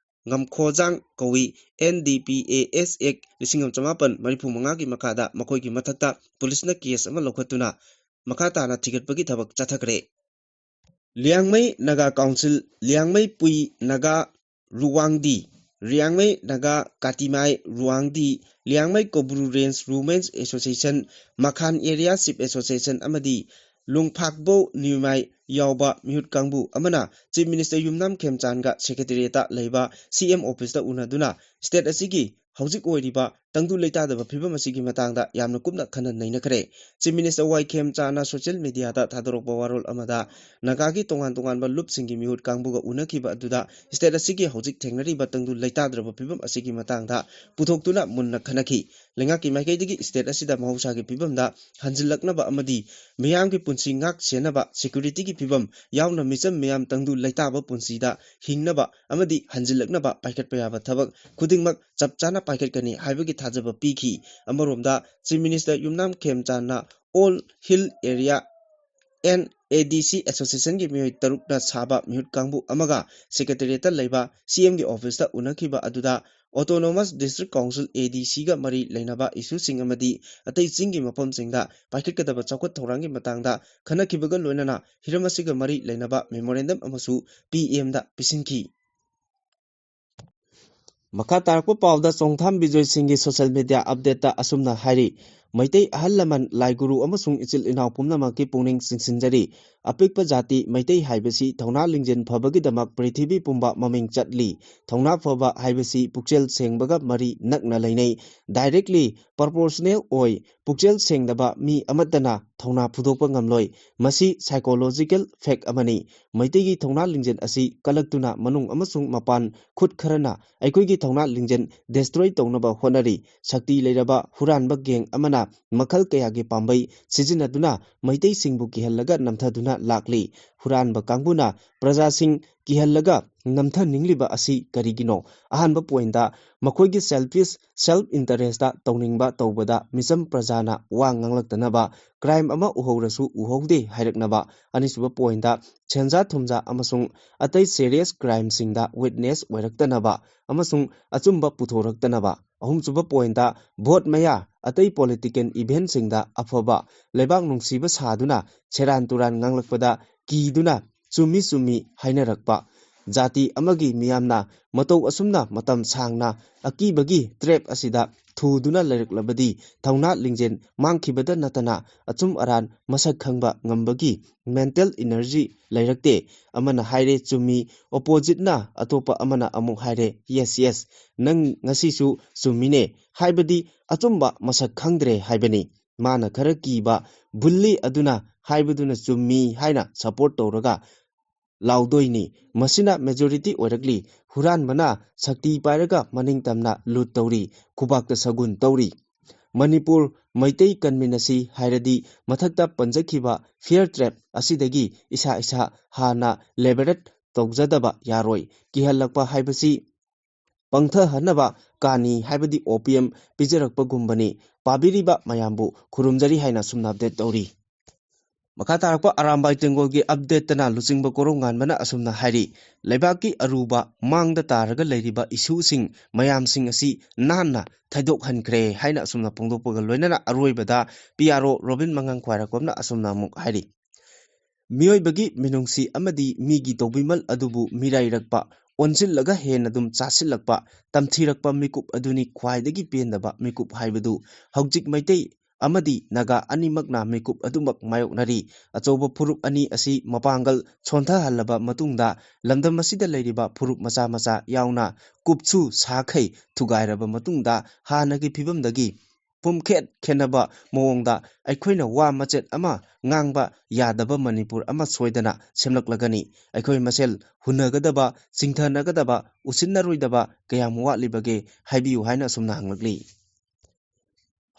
ꯉꯝꯈꯣꯖꯥꯡ ꯀꯧꯏ꯫ N D P A S Act ꯂꯤꯁꯤꯡ ꯑꯃ ꯆꯃꯥꯄꯜ ꯃꯔꯤꯐꯨ ꯃꯉꯥꯒꯤ ꯃꯈꯥꯗ ꯃꯈꯣꯏꯒꯤ ꯃꯊꯛꯇ ꯄꯨꯂꯤꯁꯅ case ꯑꯃ ꯂꯧꯈꯠꯇꯨꯅ ꯃꯈꯥ ꯇꯥꯅ ꯊꯤꯒꯠꯄꯒꯤ ꯊꯕꯛ ꯆꯠꯊꯈ꯭ꯔꯦ꯫ ꯂꯤꯌꯥꯡꯃꯩ ꯅꯥꯒꯥ ꯀꯥꯎꯟꯁꯤꯜ, ꯂꯤꯌꯥꯡꯃꯩ ꯄꯨꯏ Naga ꯔꯨꯋꯥꯡꯗꯤ, Liangmai Naga ꯀꯥꯇꯤꯃꯥꯏ ꯔꯨꯋꯥꯡꯗꯤ, Liangmai ꯀꯣꯕ꯭ꯔꯨ Range Women's Association, ꯃꯈꯥꯟ Area Chief Association ꯑꯃꯗꯤ ꯂꯨꯡꯐꯥꯛꯕꯧ ꯅꯤꯌꯨꯃꯥꯏ ꯌꯥꯎꯕ ꯃꯤꯍꯨꯠ ꯀꯥꯡꯕꯨ ꯑꯃꯅ Chief Minister ꯌꯨꯝꯅꯥꯝ ꯈꯦꯝꯆꯥꯟꯒ Secretariatꯇ ꯂꯩꯕ C M officeꯇ ꯎꯅꯗꯨꯅ state ꯑꯁꯤꯒꯤ ꯍꯧꯖꯤꯛ ꯑꯣꯏꯔꯤꯕ ꯇꯪꯗꯨ ꯂꯩꯇꯥꯗꯕ ꯐꯤꯕꯝ ꯑꯁꯤꯒꯤ ꯃꯇꯥꯡꯗ ꯌꯥꯝꯅ ꯀꯨꯞꯅ ꯈꯟꯅ ꯅꯩꯅꯈ꯭ꯔꯦ꯫ Chief Minister ꯋꯥꯏ ꯈꯦꯝꯆꯥꯟꯅ social mediaꯗ ꯊꯥꯗꯣꯔꯛꯄ ꯋꯥꯔꯣꯜ ꯑꯃꯗ ꯅꯥꯒꯥꯒꯤ ꯇꯣꯉꯥꯟ ꯇꯣꯉꯥꯟꯕ ꯂꯨꯞꯁꯤꯡꯒꯤ ꯃꯤꯍꯨꯠ ꯀꯥꯡꯕꯨꯒ ꯎꯅꯈꯤꯕ ꯑꯗꯨꯗ state ꯑꯁꯤꯒꯤ ꯍꯧꯖꯤꯛ ꯊꯦꯡꯅꯔꯤꯕ ꯇꯪꯗꯨ ꯂꯩꯇꯥꯗ꯭ꯔꯕ ꯐꯤꯕꯝ ꯑꯁꯤꯒꯤ ꯃꯇꯥꯡꯗ ꯄꯨꯊꯣꯛꯇꯨꯅ ꯃꯨꯟꯅ ꯈꯟꯅꯈꯤ꯫ ꯂꯩꯉꯥꯛꯀꯤ ꯃꯥꯏꯀꯩꯗꯒꯤ state ꯑꯁꯤꯗ ꯃꯍꯧꯁꯥꯒꯤ ꯐꯤꯕꯝꯗ ꯍꯟꯖꯤꯜꯂꯛꯅꯕ ꯑꯃꯗꯤ ꯃꯤꯌꯥꯝꯒꯤ ꯄꯨꯟꯁꯤ ꯉꯥꯛ ꯁꯦꯟꯅꯕ, securityꯒꯤ ꯐꯤꯕꯝ ꯌꯥꯎꯅ ꯃꯤꯆꯝ ꯃꯤꯌꯥꯝ ꯇꯪꯗꯨ ꯂꯩꯇꯥꯕ ꯄꯨꯟꯁꯤꯗ ꯍꯤꯡꯅꯕ ꯑꯃꯗꯤ ꯍꯟꯖꯤꯜꯂꯛꯅꯕ ꯄꯥꯏꯈꯠꯄ ꯌꯥꯕ ꯊꯕꯛ ꯈꯨꯗꯤꯡꯃꯛ ꯆꯞ ꯆꯥꯅ ꯄꯥꯏꯈꯠꯀꯅꯤ ꯍꯥꯏꯕꯒꯤ ꯊꯥꯖꯕ ꯄꯤꯈꯤ꯫ ꯑꯃꯔꯣꯝꯗ Chief Minister Yumnam ꯈꯦꯝꯆꯥꯟꯅ All Hill Area and A D C Associationꯒꯤ ꯃꯤꯑꯣꯏ ꯇꯔꯨꯛꯅ ꯁꯥꯕ ꯃꯤꯍꯨꯠ ꯀꯥꯡꯕꯨ ꯑꯃꯒ Secretariatꯇ ꯂꯩꯕ C Mꯒꯤ officeꯇ ꯎꯅꯈꯤꯕ ꯑꯗꯨꯗ Autonomous District Council, A D Cꯒ ꯃꯔꯤ ꯂꯩꯅꯕ issueꯁꯤꯡ ꯑꯃꯗꯤ ꯑꯇꯩ ꯆꯤꯡꯒꯤ ꯃꯐꯝꯁꯤꯡꯗ ꯄꯥꯏꯈꯠꯀꯗꯕ ꯆꯥꯎꯈꯠ ꯊꯧꯔꯥꯡꯒꯤ ꯃꯇꯥꯡꯗ ꯈꯟꯅꯈꯤꯕꯒ ꯂꯣꯏꯅꯅ ꯍꯤꯔꯝ ꯑꯁꯤꯒ ꯃꯔꯤ ꯂꯩꯅꯕ memorandum ꯑꯃꯁꯨ P Mꯗ ꯄꯤꯁꯤꯟꯈꯤ꯫ ꯃꯈꯥ ꯇꯥꯔꯛꯄ ꯄꯥꯎꯗ ꯆꯣꯡꯊꯥꯝ ꯕꯤꯖꯣꯏ ꯁꯤꯡꯒꯤ social media updateꯇ ꯑꯁꯨꯝꯅ ꯍꯥꯏꯔꯤ, ꯃꯩꯇꯩ ꯑꯍꯜ ꯂꯃꯟ, ꯂꯥꯏ ꯒꯨꯔꯨ ꯑꯃꯁꯨꯡ ꯏꯆꯤꯜ ꯏꯅꯥꯎ ꯄꯨꯝꯅꯃꯛꯀꯤ ꯄꯨꯛꯅꯤꯡ ꯆꯤꯡꯁꯤꯟꯖꯔꯤ꯫ ꯑꯄꯤꯛꯄ ꯖꯥꯇꯤ ꯃꯩꯇꯩ ꯍꯥꯏꯕꯁꯤ ꯊꯧꯅꯥ ꯂꯤꯡꯖꯦꯜ ꯐꯕꯒꯤꯗꯃꯛ ꯄ꯭ꯔꯤꯊꯤꯕꯤ ꯄꯨꯝꯕ ꯃꯃꯤꯡ ꯆꯠꯂꯤ꯫ ꯊꯧꯅꯥ ꯐꯕ ꯍꯥꯏꯕꯁꯤ ꯄꯨꯛꯆꯦꯜ ꯁꯦꯡꯕꯒ ꯃꯔꯤ ꯅꯛꯅ ꯂꯩꯅꯩ꯫ Directly proportional ꯑꯣꯏ꯫ ꯄꯨꯛꯆꯦꯜ ꯁꯦꯡꯗꯕ ꯃꯤ ꯑꯃꯠꯇꯅ ꯊꯧꯅꯥ ꯐꯨꯗꯣꯛꯄ ꯉꯝꯂꯣꯏ꯫ ꯃꯁꯤ psychological fact ꯑꯃꯅꯤ꯫ ꯃꯩꯇꯩꯒꯤ ꯊꯧꯅꯥ ꯂꯤꯡꯖꯦꯜ ꯑꯁꯤ ꯀꯜꯂꯛꯇꯨꯅ ꯃꯅꯨꯡ ꯑꯃꯁꯨꯡ ꯃꯄꯥꯟ ꯈꯨꯠ ꯈꯔꯅ ꯑꯩꯈꯣꯏꯒꯤ ꯊꯧꯅꯥ ꯂꯤꯡꯖꯦꯜ destroy ꯇꯧꯅꯕ ꯍꯣꯠꯅꯔꯤ꯫ ꯁꯛꯇꯤ ꯂꯩꯔꯕ ꯍꯨꯔꯥꯟꯕ gang ꯑꯃꯅ ꯃꯈꯜ ꯀꯌꯥꯒꯤ ꯄꯥꯝꯕꯩ ꯁꯤꯖꯤꯟꯅꯗꯨꯅ ꯃꯩꯇꯩꯁꯤꯡꯕꯨ ꯀꯤꯍꯜꯂꯒ ꯅꯝꯊꯗꯨꯅ ꯂꯥꯛꯂꯤ꯫ ꯍꯨꯔꯥꯟꯕ ꯀꯥꯡꯕꯨꯅ ꯄ꯭ꯔꯖꯥꯁꯤꯡ ꯀꯤꯍꯜꯂꯒ ꯅꯝꯊꯅꯤꯡꯂꯤꯕ ꯑꯁꯤ ꯀꯔꯤꯒꯤꯅꯣ? ꯑꯍꯥꯟꯕ pointꯇ, ꯃꯈꯣꯏꯒꯤ selfish, self interestꯇ ꯇꯧꯅꯤꯡꯕ ꯇꯧꯕꯗ ꯃꯤꯆꯝ ꯄ꯭ꯔꯖꯥꯅ ꯋꯥ ꯉꯥꯡꯂꯛꯇꯅꯕ, crime ꯑꯃ ꯎꯍꯧꯔꯁꯨ ꯎꯍꯧꯗꯦ ꯍꯥꯏꯔꯛꯅꯕ꯫ ꯑꯅꯤꯁꯨꯕ pointꯇ, ꯁꯦꯟꯖꯥ ꯊꯨꯝꯖꯥ ꯑꯃꯁꯨꯡ ꯑꯇꯩ serious crimeꯁꯤꯡꯗ witness ꯑꯣꯏꯔꯛꯇꯅꯕ ꯑꯃꯁꯨꯡ ꯑꯆꯨꯝꯕ ꯄꯨꯊꯣꯔꯛꯇꯅꯕ꯫ ꯑꯍꯨꯝꯁꯨꯕ pointꯇ, vote ꯃꯌꯥ, ꯑꯇꯩ political eventꯁꯤꯡꯗ ꯑꯐꯕ ꯂꯩꯕꯥꯛ ꯅꯨꯡꯁꯤꯕ ꯁꯥꯗꯨꯅ ꯁꯦꯔꯥꯟ ꯇꯨꯔꯥꯟ ꯉꯥꯡꯂꯛꯄꯗ ꯀꯤꯗꯨꯅ ꯆꯨꯝꯃꯤ ꯆꯨꯝꯃꯤ ꯍꯥꯏꯅꯔꯛꯄ꯫ ꯖꯥꯇꯤ ꯑꯃꯒꯤ ꯃꯤꯌꯥꯝꯅ ꯃꯇꯧ ꯑꯁꯨꯝꯅ ꯃꯇꯝ ꯁꯥꯡꯅ ꯑꯀꯤꯕꯒꯤ trap ꯑꯁꯤꯗ ꯊꯨꯗꯨꯅ ꯂꯩꯔꯛꯂꯕꯗꯤ ꯊꯧꯅꯥ ꯂꯤꯡꯖꯦꯜ ꯃꯥꯡꯈꯤꯕꯗ ꯅꯠꯇꯅ ꯑꯆꯨꯝ ꯑꯔꯥꯟ ꯃꯁꯛ ꯈꯪꯕ ꯉꯝꯕꯒꯤ mental energy ꯂꯩꯔꯛꯇꯦ꯫ ꯑꯃꯅ ꯍꯥꯏꯔꯦ ꯆꯨꯝꯃꯤ, oppositeꯅ ꯑꯇꯣꯞꯄ ꯑꯃꯅ ꯑꯃꯨꯛ ꯍꯥꯏꯔꯦ yes, yes, ꯅꯪ ꯉꯁꯤꯁꯨ ꯆꯨꯝꯃꯤꯅꯦ, ꯍꯥꯏꯕꯗꯤ ꯑꯆꯨꯝꯕ ꯃꯁꯛ ꯈꯪꯗ꯭ꯔꯦ ꯍꯥꯏꯕꯅꯤ꯫ ꯃꯥꯅ ꯈꯔ ꯀꯤꯕ bully ꯑꯗꯨꯅ ꯍꯥꯏꯕꯗꯨꯅ ꯆꯨꯝꯃꯤ ꯍꯥꯏꯅ support ꯇꯧꯔꯒ ꯂꯥꯎꯗꯣꯏꯅꯤ꯫ ꯃꯁꯤꯅ majority ꯑꯣꯏꯔꯛꯂꯤ꯫ ꯍꯨꯔꯥꯟꯕꯅ ꯁꯛꯇꯤ ꯄꯥꯏꯔꯒ ꯃꯅꯤꯡ ꯇꯝꯅ loot ꯇꯧꯔꯤ, ꯈꯨꯕꯥꯛꯇ ꯁꯒꯨꯟ ꯇꯧꯔꯤ꯫ ꯃꯅꯤꯄꯨꯔ ꯃꯩꯇꯩ ꯀꯟꯃꯤꯟꯅꯁꯤ ꯍꯥꯏꯔꯗꯤ ꯃꯊꯛꯇ ꯄꯟꯖꯈꯤꯕ fear trap ꯑꯁꯤꯗꯒꯤ ꯏꯁꯥ ꯏꯁꯥ ꯍꯥꯟꯅ liberate ꯇꯧꯖꯗꯕ ꯌꯥꯔꯣꯏ꯫ ꯀꯤꯍꯜꯂꯛꯄ ꯍꯥꯏꯕꯁꯤ ꯄꯪꯊꯍꯟꯅꯕ ꯀꯥꯅꯤ ꯍꯥꯏꯕꯗꯤ opium ꯄꯤꯖꯔꯛꯄꯒꯨꯝꯕꯅꯤ꯫ ꯄꯥꯕꯤꯔꯤꯕ ꯃꯌꯥꯝꯕꯨ ꯈꯨꯔꯨꯝꯖꯔꯤ ꯍꯥꯏꯅ ꯑꯁꯨꯝꯅ update ꯇꯧꯔꯤ꯫ ꯃꯈꯥ ꯇꯥꯔꯛꯄ ꯑꯔꯥꯝꯕꯥꯏ ꯇꯦꯡꯒꯣꯜꯒꯤ updateꯇꯅ ꯂꯨꯆꯤꯡꯕ ꯀꯣꯔꯧꯉꯥꯟꯕꯅ ꯑꯁꯨꯝꯅ ꯍꯥꯏꯔꯤ, ꯂꯩꯕꯥꯛꯀꯤ ꯑꯔꯨꯕ ꯃꯥꯡꯗ ꯇꯥꯔꯒ ꯂꯩꯔꯤꯕ issueꯁꯤꯡ ꯃꯌꯥꯝꯁꯤꯡ ꯑꯁꯤ ꯅꯥꯟꯅ ꯊꯩꯗꯣꯛꯍꯟꯈ꯭ꯔꯦ ꯍꯥꯏꯅ ꯑꯁꯨꯝꯅ ꯐꯣꯡꯗꯣꯛꯄꯒ ꯂꯣꯏꯅꯅ ꯑꯔꯣꯏꯕꯗ P R O ꯔꯣꯕꯤꯟ ꯃꯉꯥꯡ ꯈ꯭ꯋꯥꯏꯔꯥꯛꯄꯝꯅ ꯑꯁꯨꯝꯅ ꯑꯃꯨꯛ ꯍꯥꯏꯔꯤ, ꯃꯤꯑꯣꯏꯕꯒꯤ ꯃꯤꯅꯨꯡꯁꯤ ꯑꯃꯗꯤ ꯃꯤꯒꯤ ꯇꯧꯕꯤꯃꯜ ꯑꯗꯨꯕꯨ ꯃꯤꯔꯥꯏꯔꯛꯄ, ꯑꯣꯟꯁꯤꯜꯂꯒ ꯍꯦꯟꯅ ꯑꯗꯨꯝ ꯆꯥꯁꯤꯜꯂꯛꯄ, ꯇꯝꯊꯤꯔꯛꯄ ꯃꯤꯀꯨꯞ ꯑꯗꯨꯅꯤ ꯈ꯭ꯋꯥꯏꯗꯒꯤ ꯄꯦꯟꯗꯕ ꯃꯤꯀꯨꯞ ꯍꯥꯏꯕꯗꯨ꯫ ꯍꯧꯖꯤꯛ ꯃꯩꯇꯩ ꯑꯃꯗꯤ ꯅꯥꯒꯥ ꯑꯅꯤꯃꯛꯅ ꯃꯤꯀꯨꯞ ꯑꯗꯨꯃꯛ ꯃꯥꯌꯣꯛꯅꯔꯤ꯫ ꯑꯆꯧꯕ ꯐꯨꯔꯨꯞ ꯑꯅꯤ ꯑꯁꯤ ꯃꯄꯥꯡꯒꯜ ꯁꯣꯟꯊꯍꯜꯂꯕ ꯃꯇꯨꯡꯗ ꯂꯝꯗꯝ ꯑꯁꯤꯗ ꯂꯩꯔꯤꯕ ꯐꯨꯔꯨꯞ ꯃꯆꯥ ꯃꯆꯥ ꯌꯥꯎꯅ ꯀꯨꯞꯁꯨ ꯁꯥꯈꯩ ꯊꯨꯒꯥꯏꯔꯕ ꯃꯇꯨꯡꯗ ꯍꯥꯟꯅꯒꯤ ꯐꯤꯕꯝꯗꯒꯤ ꯄꯨꯝꯈꯦꯠ ꯈꯦꯠꯅꯕ ꯃꯑꯣꯡꯗ ꯑꯩꯈꯣꯏꯅ ꯋꯥ ꯃꯆꯦꯠ ꯑꯃ ꯉꯥꯡꯕ ꯌꯥꯗꯕ ꯃꯅꯤꯄꯨꯔ ꯑꯃ ꯁꯣꯏꯗꯅ ꯁꯦꯝꯂꯛꯂꯒꯅꯤ꯫ ꯑꯩꯈꯣꯏ ꯃꯁꯦꯜ ꯍꯨꯟꯅꯒꯗꯕ, ꯆꯤꯡꯊꯅꯒꯗꯕ, ꯎꯁꯤꯟꯅꯔꯣꯏꯗꯕ ꯀꯌꯥꯝ ꯋꯥꯠꯂꯤꯕꯒꯦ ꯍꯥꯏꯕꯤꯌꯨ ꯍꯥꯏꯅ ꯑꯁꯨꯝꯅ ꯍꯪꯂꯛꯂꯤ꯫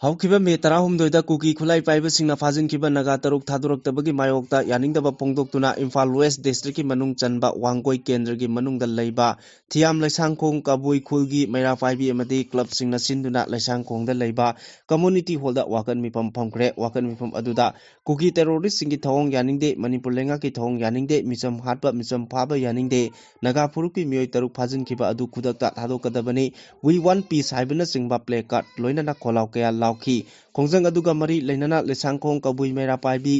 ꯍꯧꯈꯤꯕ ꯃꯦ ꯇꯔꯥꯍꯨꯝꯗꯣꯏꯗ ꯀꯨꯀꯤ ꯈꯨꯠꯂꯥꯏ ꯄꯥꯏꯕꯁꯤꯡꯅ ꯐꯥꯖꯤꯟꯈꯤꯕ ꯅꯥꯒꯥ ꯇꯔꯨꯛ ꯊꯥꯗꯣꯔꯛꯇꯕꯒꯤ ꯃꯥꯌꯣꯛꯇ ꯌꯥꯅꯤꯡꯗꯕ ꯐꯣꯡꯗꯣꯛꯇꯨꯅ ꯏꯝꯐꯥꯜ ꯋꯦꯁ ꯗꯤꯁꯇ꯭ꯔꯤꯛꯀꯤ ꯃꯅꯨꯡ ꯆꯟꯕ ꯋꯥꯡꯒꯣꯏ ꯀꯦꯟꯗ꯭ꯔꯒꯤ ꯃꯅꯨꯡꯗ ꯂꯩꯕ ꯊꯤꯌꯥꯝ ꯂꯩꯁꯥꯡꯈꯣꯡ ꯀꯕꯨꯏ ꯈꯨꯜꯒꯤ ꯃꯩꯔꯥ ꯄꯥꯏꯕꯤ ꯑꯃꯗꯤ ꯀ꯭ꯂꯕꯁꯤꯡꯅ ꯁꯤꯟꯗꯨꯅ ꯂꯩꯁꯥꯡꯈꯣꯡꯗ ꯂꯩꯕ ꯀꯝꯃꯨꯅꯤꯇꯤ ꯍꯣꯜꯗ ꯋꯥꯀꯠ ꯃꯤꯐꯝ ꯐꯝꯈ꯭ꯔꯦ꯫ ꯋꯥꯀꯠ ꯃꯤꯐꯝ ꯑꯗꯨꯗ ꯀꯨꯀꯤ ꯇꯦꯔꯣꯔꯤꯁꯁꯤꯡꯒꯤ ꯊꯧꯑꯣꯡ ꯌꯥꯅꯤꯡꯗꯦ, ꯃꯅꯤꯄꯨꯔ ꯂꯩꯉꯥꯛꯀꯤ ꯊꯧꯑꯣꯡ ꯌꯥꯅꯤꯡꯗꯦ, ꯃꯤꯆꯝ ꯍꯥꯠꯄ, ꯃꯤꯆꯝ ꯐꯥꯕ ꯌꯥꯅꯤꯡꯗꯦ, ꯅꯥꯒꯥ ꯐꯨꯔꯨꯞꯀꯤ ꯃꯤꯑꯣꯏ ꯇꯔꯨꯛ ꯐꯥꯖꯤꯟꯈꯤꯕ ꯑꯗꯨ ꯈꯨꯗꯛꯇ ꯊꯥꯗꯣꯛꯀꯗꯕꯅꯤ, "We want peace" ꯍꯥꯏꯕꯅꯆꯤꯡꯕ ꯄ꯭ꯂꯦ ꯀꯥꯔꯗ ꯂꯣꯏꯅꯅ ꯈꯣꯜꯂꯥꯎ ꯀꯌꯥ ꯂꯥꯎꯈꯤ꯫ ꯈꯣꯡꯖꯪ ꯑꯗꯨꯒ ꯃꯔꯤ ꯂꯩꯅꯅ ꯂꯩꯁꯥꯡꯈꯣꯡ ꯀꯕꯨꯏ ꯃꯩꯔꯥ ꯄꯥꯏꯕꯤ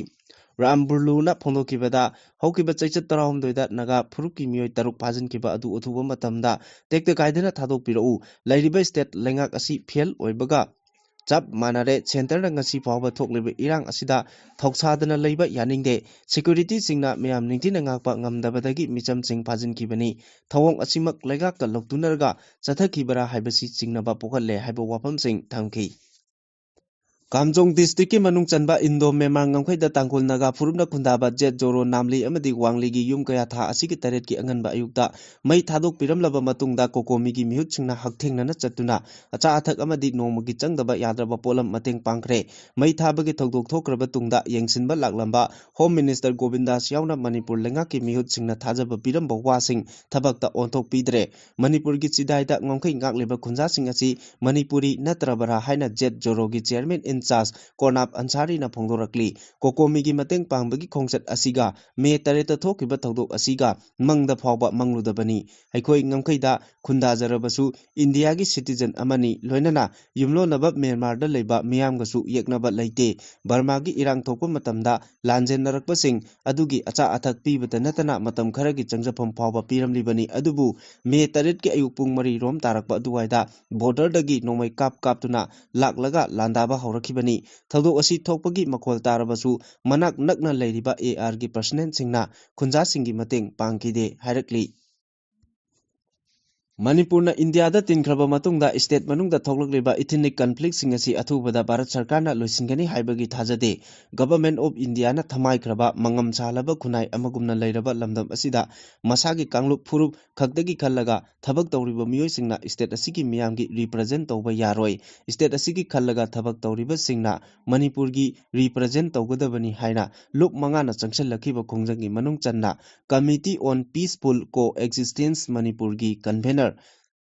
ꯔꯥꯝ ꯕꯨꯔꯂꯨꯅ ꯐꯣꯡꯗꯣꯛꯈꯤꯕꯗ, ꯍꯧꯈꯤꯕ ꯆꯩꯆꯠ ꯇꯔꯥꯍꯨꯝꯗꯣꯏꯗ ꯅꯥꯒꯥ ꯐꯨꯔꯨꯞꯀꯤ ꯃꯤꯑꯣꯏ ꯇꯔꯨꯛ ꯐꯥꯖꯤꯟꯈꯤꯕ ꯑꯗꯨ ꯑꯊꯨꯕ ꯃꯇꯝꯗ ꯇꯦꯛꯇ ꯀꯥꯏꯗꯅ ꯊꯥꯗꯣꯛꯄꯤꯔꯛꯎ꯫ ꯂꯩꯔꯤꯕ ꯁ꯭ꯇꯦꯠ ꯂꯩꯉꯥꯛ ꯑꯁꯤ ꯐꯦꯜ ꯑꯣꯏꯕꯒ ꯆꯞ ꯃꯥꯟꯅꯔꯦ꯫ ꯁꯦꯟꯇꯔꯅ ꯉꯁꯤ ꯐꯥꯎꯕ ꯊꯣꯛꯂꯤꯕ ꯏꯔꯥꯡ ꯑꯁꯤꯗ ꯊꯧꯁꯥꯗꯅ ꯂꯩꯕ ꯌꯥꯅꯤꯡꯗꯦ꯫ ꯁꯦꯀ꯭ꯌꯨꯔꯤꯇꯤꯁꯤꯡꯅ ꯃꯌꯥꯝ ꯅꯤꯡꯊꯤꯅ ꯉꯥꯛꯄ ꯉꯝꯗꯕꯗꯒꯤ ꯃꯤꯆꯝꯁꯤꯡ ꯐꯥꯖꯤꯟꯈꯤꯕꯅꯤ꯫ ꯊꯧꯑꯣꯡ ꯑꯁꯤꯃꯛ ꯂꯩꯉꯥꯛꯀ ꯂꯧꯇꯨꯅꯔꯒ ꯆꯠꯊꯈꯤꯕꯔꯥ ꯍꯥꯏꯕꯁꯤ ꯆꯤꯡꯅꯕ ꯄꯣꯛꯍꯜꯂꯦ ꯍꯥꯏꯕ ꯋꯥꯐꯝꯁꯤꯡ ꯊꯝꯈꯤ꯫ ꯀꯥꯝꯖꯣꯡ ꯗꯤꯁꯇ꯭ꯔꯤꯛꯀꯤ ꯃꯅꯨꯡ ꯆꯟꯕ ꯏꯟꯗꯣ ꯃꯦꯃꯥꯡ ꯉꯝꯈꯩꯗ ꯇꯥꯡꯈꯨꯜ ꯅꯥꯒꯥ ꯐꯨꯔꯨꯞꯅ ꯈꯨꯟꯗꯥꯕ ꯖꯦꯠ ꯖꯣꯔꯣ ꯅꯥꯝꯂꯤ ꯑꯃꯗꯤ ꯋꯥꯡꯂꯤꯒꯤ ꯌꯨꯝ ꯀꯌꯥ ꯊꯥ ꯑꯁꯤꯒꯤ ꯇꯔꯦꯠꯀꯤ ꯑꯉꯟꯕ ꯑꯌꯨꯛꯇ ꯃꯩ ꯊꯥꯗꯣꯛꯄꯤꯔꯝꯂꯕ ꯃꯇꯨꯡꯗ ꯀꯣꯀꯣꯃꯤꯒꯤ ꯃꯤꯍꯨꯠꯁꯤꯡꯅ ꯍꯛꯊꯦꯡꯅꯅ ꯆꯠꯇꯨꯅ ꯑꯆꯥ ꯑꯊꯛ ꯑꯃꯗꯤ ꯅꯣꯡꯃꯒꯤ ꯆꯪꯗꯕ ꯌꯥꯗ꯭ꯔꯕ ꯄꯣꯠꯂꯝ ꯃꯇꯦꯡ ꯄꯥꯡꯈ꯭ꯔꯦ꯫ ꯃꯩ ꯊꯥꯕꯒꯤ ꯊꯧꯗꯣꯛ ꯊꯣꯛꯈ꯭ꯔꯕ ꯇꯨꯡꯗ ꯌꯦꯡꯁꯤꯟꯕ ꯂꯥꯛꯂꯝꯕ ꯍꯣꯝ ꯃꯤꯅꯤꯁꯇꯔ ꯒꯣꯕꯤꯟꯗꯥꯁ ꯌꯥꯎꯅ ꯃꯅꯤꯄꯨꯔ ꯂꯩꯉꯥꯛꯀꯤ ꯃꯤꯍꯨꯠꯁꯤꯡꯅ ꯊꯥꯖꯕ ꯄꯤꯔꯝꯕ ꯋꯥꯁꯤꯡ ꯊꯕꯛꯇ ꯑꯣꯟꯊꯣꯛꯄꯤꯗ꯭ꯔꯦ꯫ ꯃꯅꯤꯄꯨꯔꯒꯤ ꯆꯤꯗꯥꯏꯗ ꯉꯝꯈꯩ ꯉꯥꯛꯂꯤꯕ ꯈꯨꯟꯖꯥꯁꯤꯡ ꯑꯁꯤ ꯃꯅꯤꯄꯨꯔꯤ ꯅꯠꯇ꯭ꯔꯕꯔꯥ ꯍꯥꯏꯅ ꯖꯦꯠ ꯖꯣꯔꯣꯒꯤ ꯆꯤꯌꯔꯃꯦꯟ ꯏꯟꯆꯥꯔꯖ ꯀꯣꯔꯅꯥꯞ ꯑꯟꯁꯥꯔꯤꯅ ꯐꯣꯡꯗꯣꯔꯛꯂꯤ꯫ ꯀꯣꯀꯣꯃꯤꯒꯤ ꯃꯇꯦꯡ ꯄꯥꯡꯕꯒꯤ ꯈꯣꯡꯆꯠ ꯑꯁꯤꯒ ꯃꯦ ꯇꯔꯦꯠꯇ ꯊꯣꯛꯈꯤꯕ ꯊꯧꯗꯣꯛ ꯑꯁꯤꯒ ꯃꯪꯗ ꯐꯥꯎꯕ ꯃꯪꯂꯨꯗꯕꯅꯤ꯫ ꯑꯩꯈꯣꯏ ꯉꯝꯈꯩꯗ ꯈꯨꯟꯗꯥꯖꯔꯕꯁꯨ ꯏꯟꯗꯤꯌꯥꯒꯤ ꯁꯤꯇꯤꯖꯟ ꯑꯃꯅꯤ, ꯂꯣꯏꯅꯅ ꯌꯨꯝꯂꯣꯟꯅꯕ ꯃ꯭ꯌꯥꯟꯃꯥꯔꯗ ꯂꯩꯕ ꯃꯤꯌꯥꯝꯒꯁꯨ ꯌꯦꯛꯅꯕ ꯂꯩꯇꯦ꯫ ꯕꯔꯃꯥꯒꯤ ꯏꯔꯥꯡ ꯊꯣꯛꯄ ꯃꯇꯝꯗ ꯂꯥꯟꯖꯦꯟꯅꯔꯛꯄꯁꯤꯡ ꯑꯗꯨꯒꯤ ꯑꯆꯥ ꯑꯊꯛ ꯄꯤꯕꯇ ꯅꯠꯇꯅ ꯃꯇꯝ ꯈꯔꯒꯤ ꯆꯪꯖꯐꯝ ꯐꯥꯎꯕ ꯄꯤꯔꯝꯂꯤꯕꯅꯤ꯫ ꯑꯗꯨꯕꯨ ꯃꯦ ꯇꯔꯦꯠꯀꯤ ꯑꯌꯨꯛ ꯄꯨꯡ ꯃꯔꯤ ꯔꯣꯝ ꯇꯥꯔꯛꯄ ꯑꯗꯨꯋꯥꯏꯗ ꯕꯣꯔꯗꯔꯗꯒꯤ ꯅꯣꯡꯃꯩ ꯀꯥꯞ ꯀꯥꯞꯇꯨꯅ ꯂꯥꯛꯂꯒ ꯂꯥꯟꯗꯥꯕ ꯍꯧꯔꯛꯈꯤ꯫ ꯕꯅꯤ꯫ ꯊꯧꯗꯣꯛ ꯑꯁꯤ ꯊꯣꯛꯄꯒꯤ ꯃꯈꯣꯜ ꯇꯥꯔꯕꯁꯨ ꯃꯅꯥꯛ ꯅꯛꯅ ꯂꯩꯔꯤꯕ AR ꯒꯤ personnel ꯁꯤꯡꯅ ꯈꯨꯟꯖꯥꯁꯤꯡꯒꯤ ꯃꯇꯦꯡ ꯄꯥꯡꯈꯤꯗꯦ ꯍꯥꯏꯔꯛꯂꯤ꯫ ꯃꯅꯤꯄꯨꯔꯅ ꯏꯟꯗꯤꯌꯥꯗ ꯇꯤꯟꯈ꯭ꯔꯕ ꯃꯇꯨꯡꯗ state ꯃꯅꯨꯡꯗ ꯊꯣꯛꯂꯛꯂꯤꯕ ethnic conflict ꯁꯤꯡ ꯑꯁꯤ ꯑꯊꯨꯕꯗ ꯚꯥꯔꯠ ꯁꯔꯀꯥꯔꯅ ꯂꯣꯏꯁꯤꯟꯒꯅꯤ ꯍꯥꯏꯕꯒꯤ ꯊꯥꯖꯗꯦ꯫ Government of India ꯅ ꯊꯃꯥꯏꯈ꯭ꯔꯕ ꯃꯉꯝ ꯁꯥꯂꯕ ꯈꯨꯟꯅꯥꯏ ꯑꯃꯒꯨꯝꯅ ꯂꯩꯔꯕ ꯂꯝꯗꯝ ꯑꯁꯤꯗ ꯃꯁꯥꯒꯤ ꯀꯥꯡꯂꯨꯞ ꯐꯨꯔꯨꯞ ꯈꯛꯇꯒꯤ ꯈꯜꯂꯒ ꯊꯕꯛ ꯇꯧꯔꯤꯕ ꯃꯤꯑꯣꯏꯁꯤꯡꯅ state ꯑꯁꯤꯒꯤ ꯃꯤꯌꯥꯝꯒꯤ represent ꯇꯧꯕ ꯌꯥꯔꯣꯏ꯫ State ꯑꯁꯤꯒꯤ ꯈꯜꯂꯒ ꯊꯕꯛ ꯇꯧꯔꯤꯕꯁꯤꯡꯅ ꯃꯅꯤꯄꯨꯔꯒꯤ represent ꯇꯧꯒꯗꯕꯅꯤ ꯍꯥꯏꯅ ꯂꯨꯞ ꯃꯉꯥꯅ ꯆꯪꯁꯤꯜꯂꯛꯈꯤꯕ ꯈꯣꯡꯖꯪꯒꯤ ꯃꯅꯨꯡ ꯆꯟꯅ Committee on Peaceful Coexistence ꯃꯅꯤꯄꯨꯔꯒꯤ convener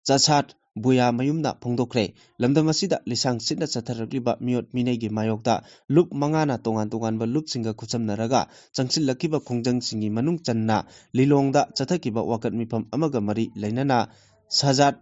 ꯆꯁꯥꯠ ꯕꯨꯌꯥꯃꯌꯨꯝꯅ ꯐꯣꯡꯗꯣꯛꯈ꯭ꯔꯦ꯫ ꯂꯝꯗꯝ ꯑꯁꯤꯗ ꯂꯤꯁꯥꯡ ꯁꯤꯠꯅ ꯆꯠꯊꯔꯛꯂꯤꯕ ꯃꯤꯑꯣꯠ ꯃꯤꯅꯩꯒꯤ ꯃꯥꯌꯣꯛꯇ ꯂꯨꯞ ꯃꯉꯥꯅ ꯇꯣꯉꯥꯟ ꯇꯣꯉꯥꯟꯕ ꯂꯨꯞꯁꯤꯡꯒ ꯈꯨꯠꯁꯝꯅꯔꯒ ꯆꯪꯁꯤꯜꯂꯛꯈꯤꯕ ꯈꯣꯡꯖꯪꯁꯤꯡꯒꯤ ꯃꯅꯨꯡ ꯆꯟꯅ ꯂꯤꯂꯣꯡꯗ ꯆꯠꯊꯈꯤꯕ ꯋꯥꯀꯠ ꯃꯤꯐꯝ ꯑꯃꯒ ꯃꯔꯤ ꯂꯩꯅꯅ ꯁꯖꯥꯠ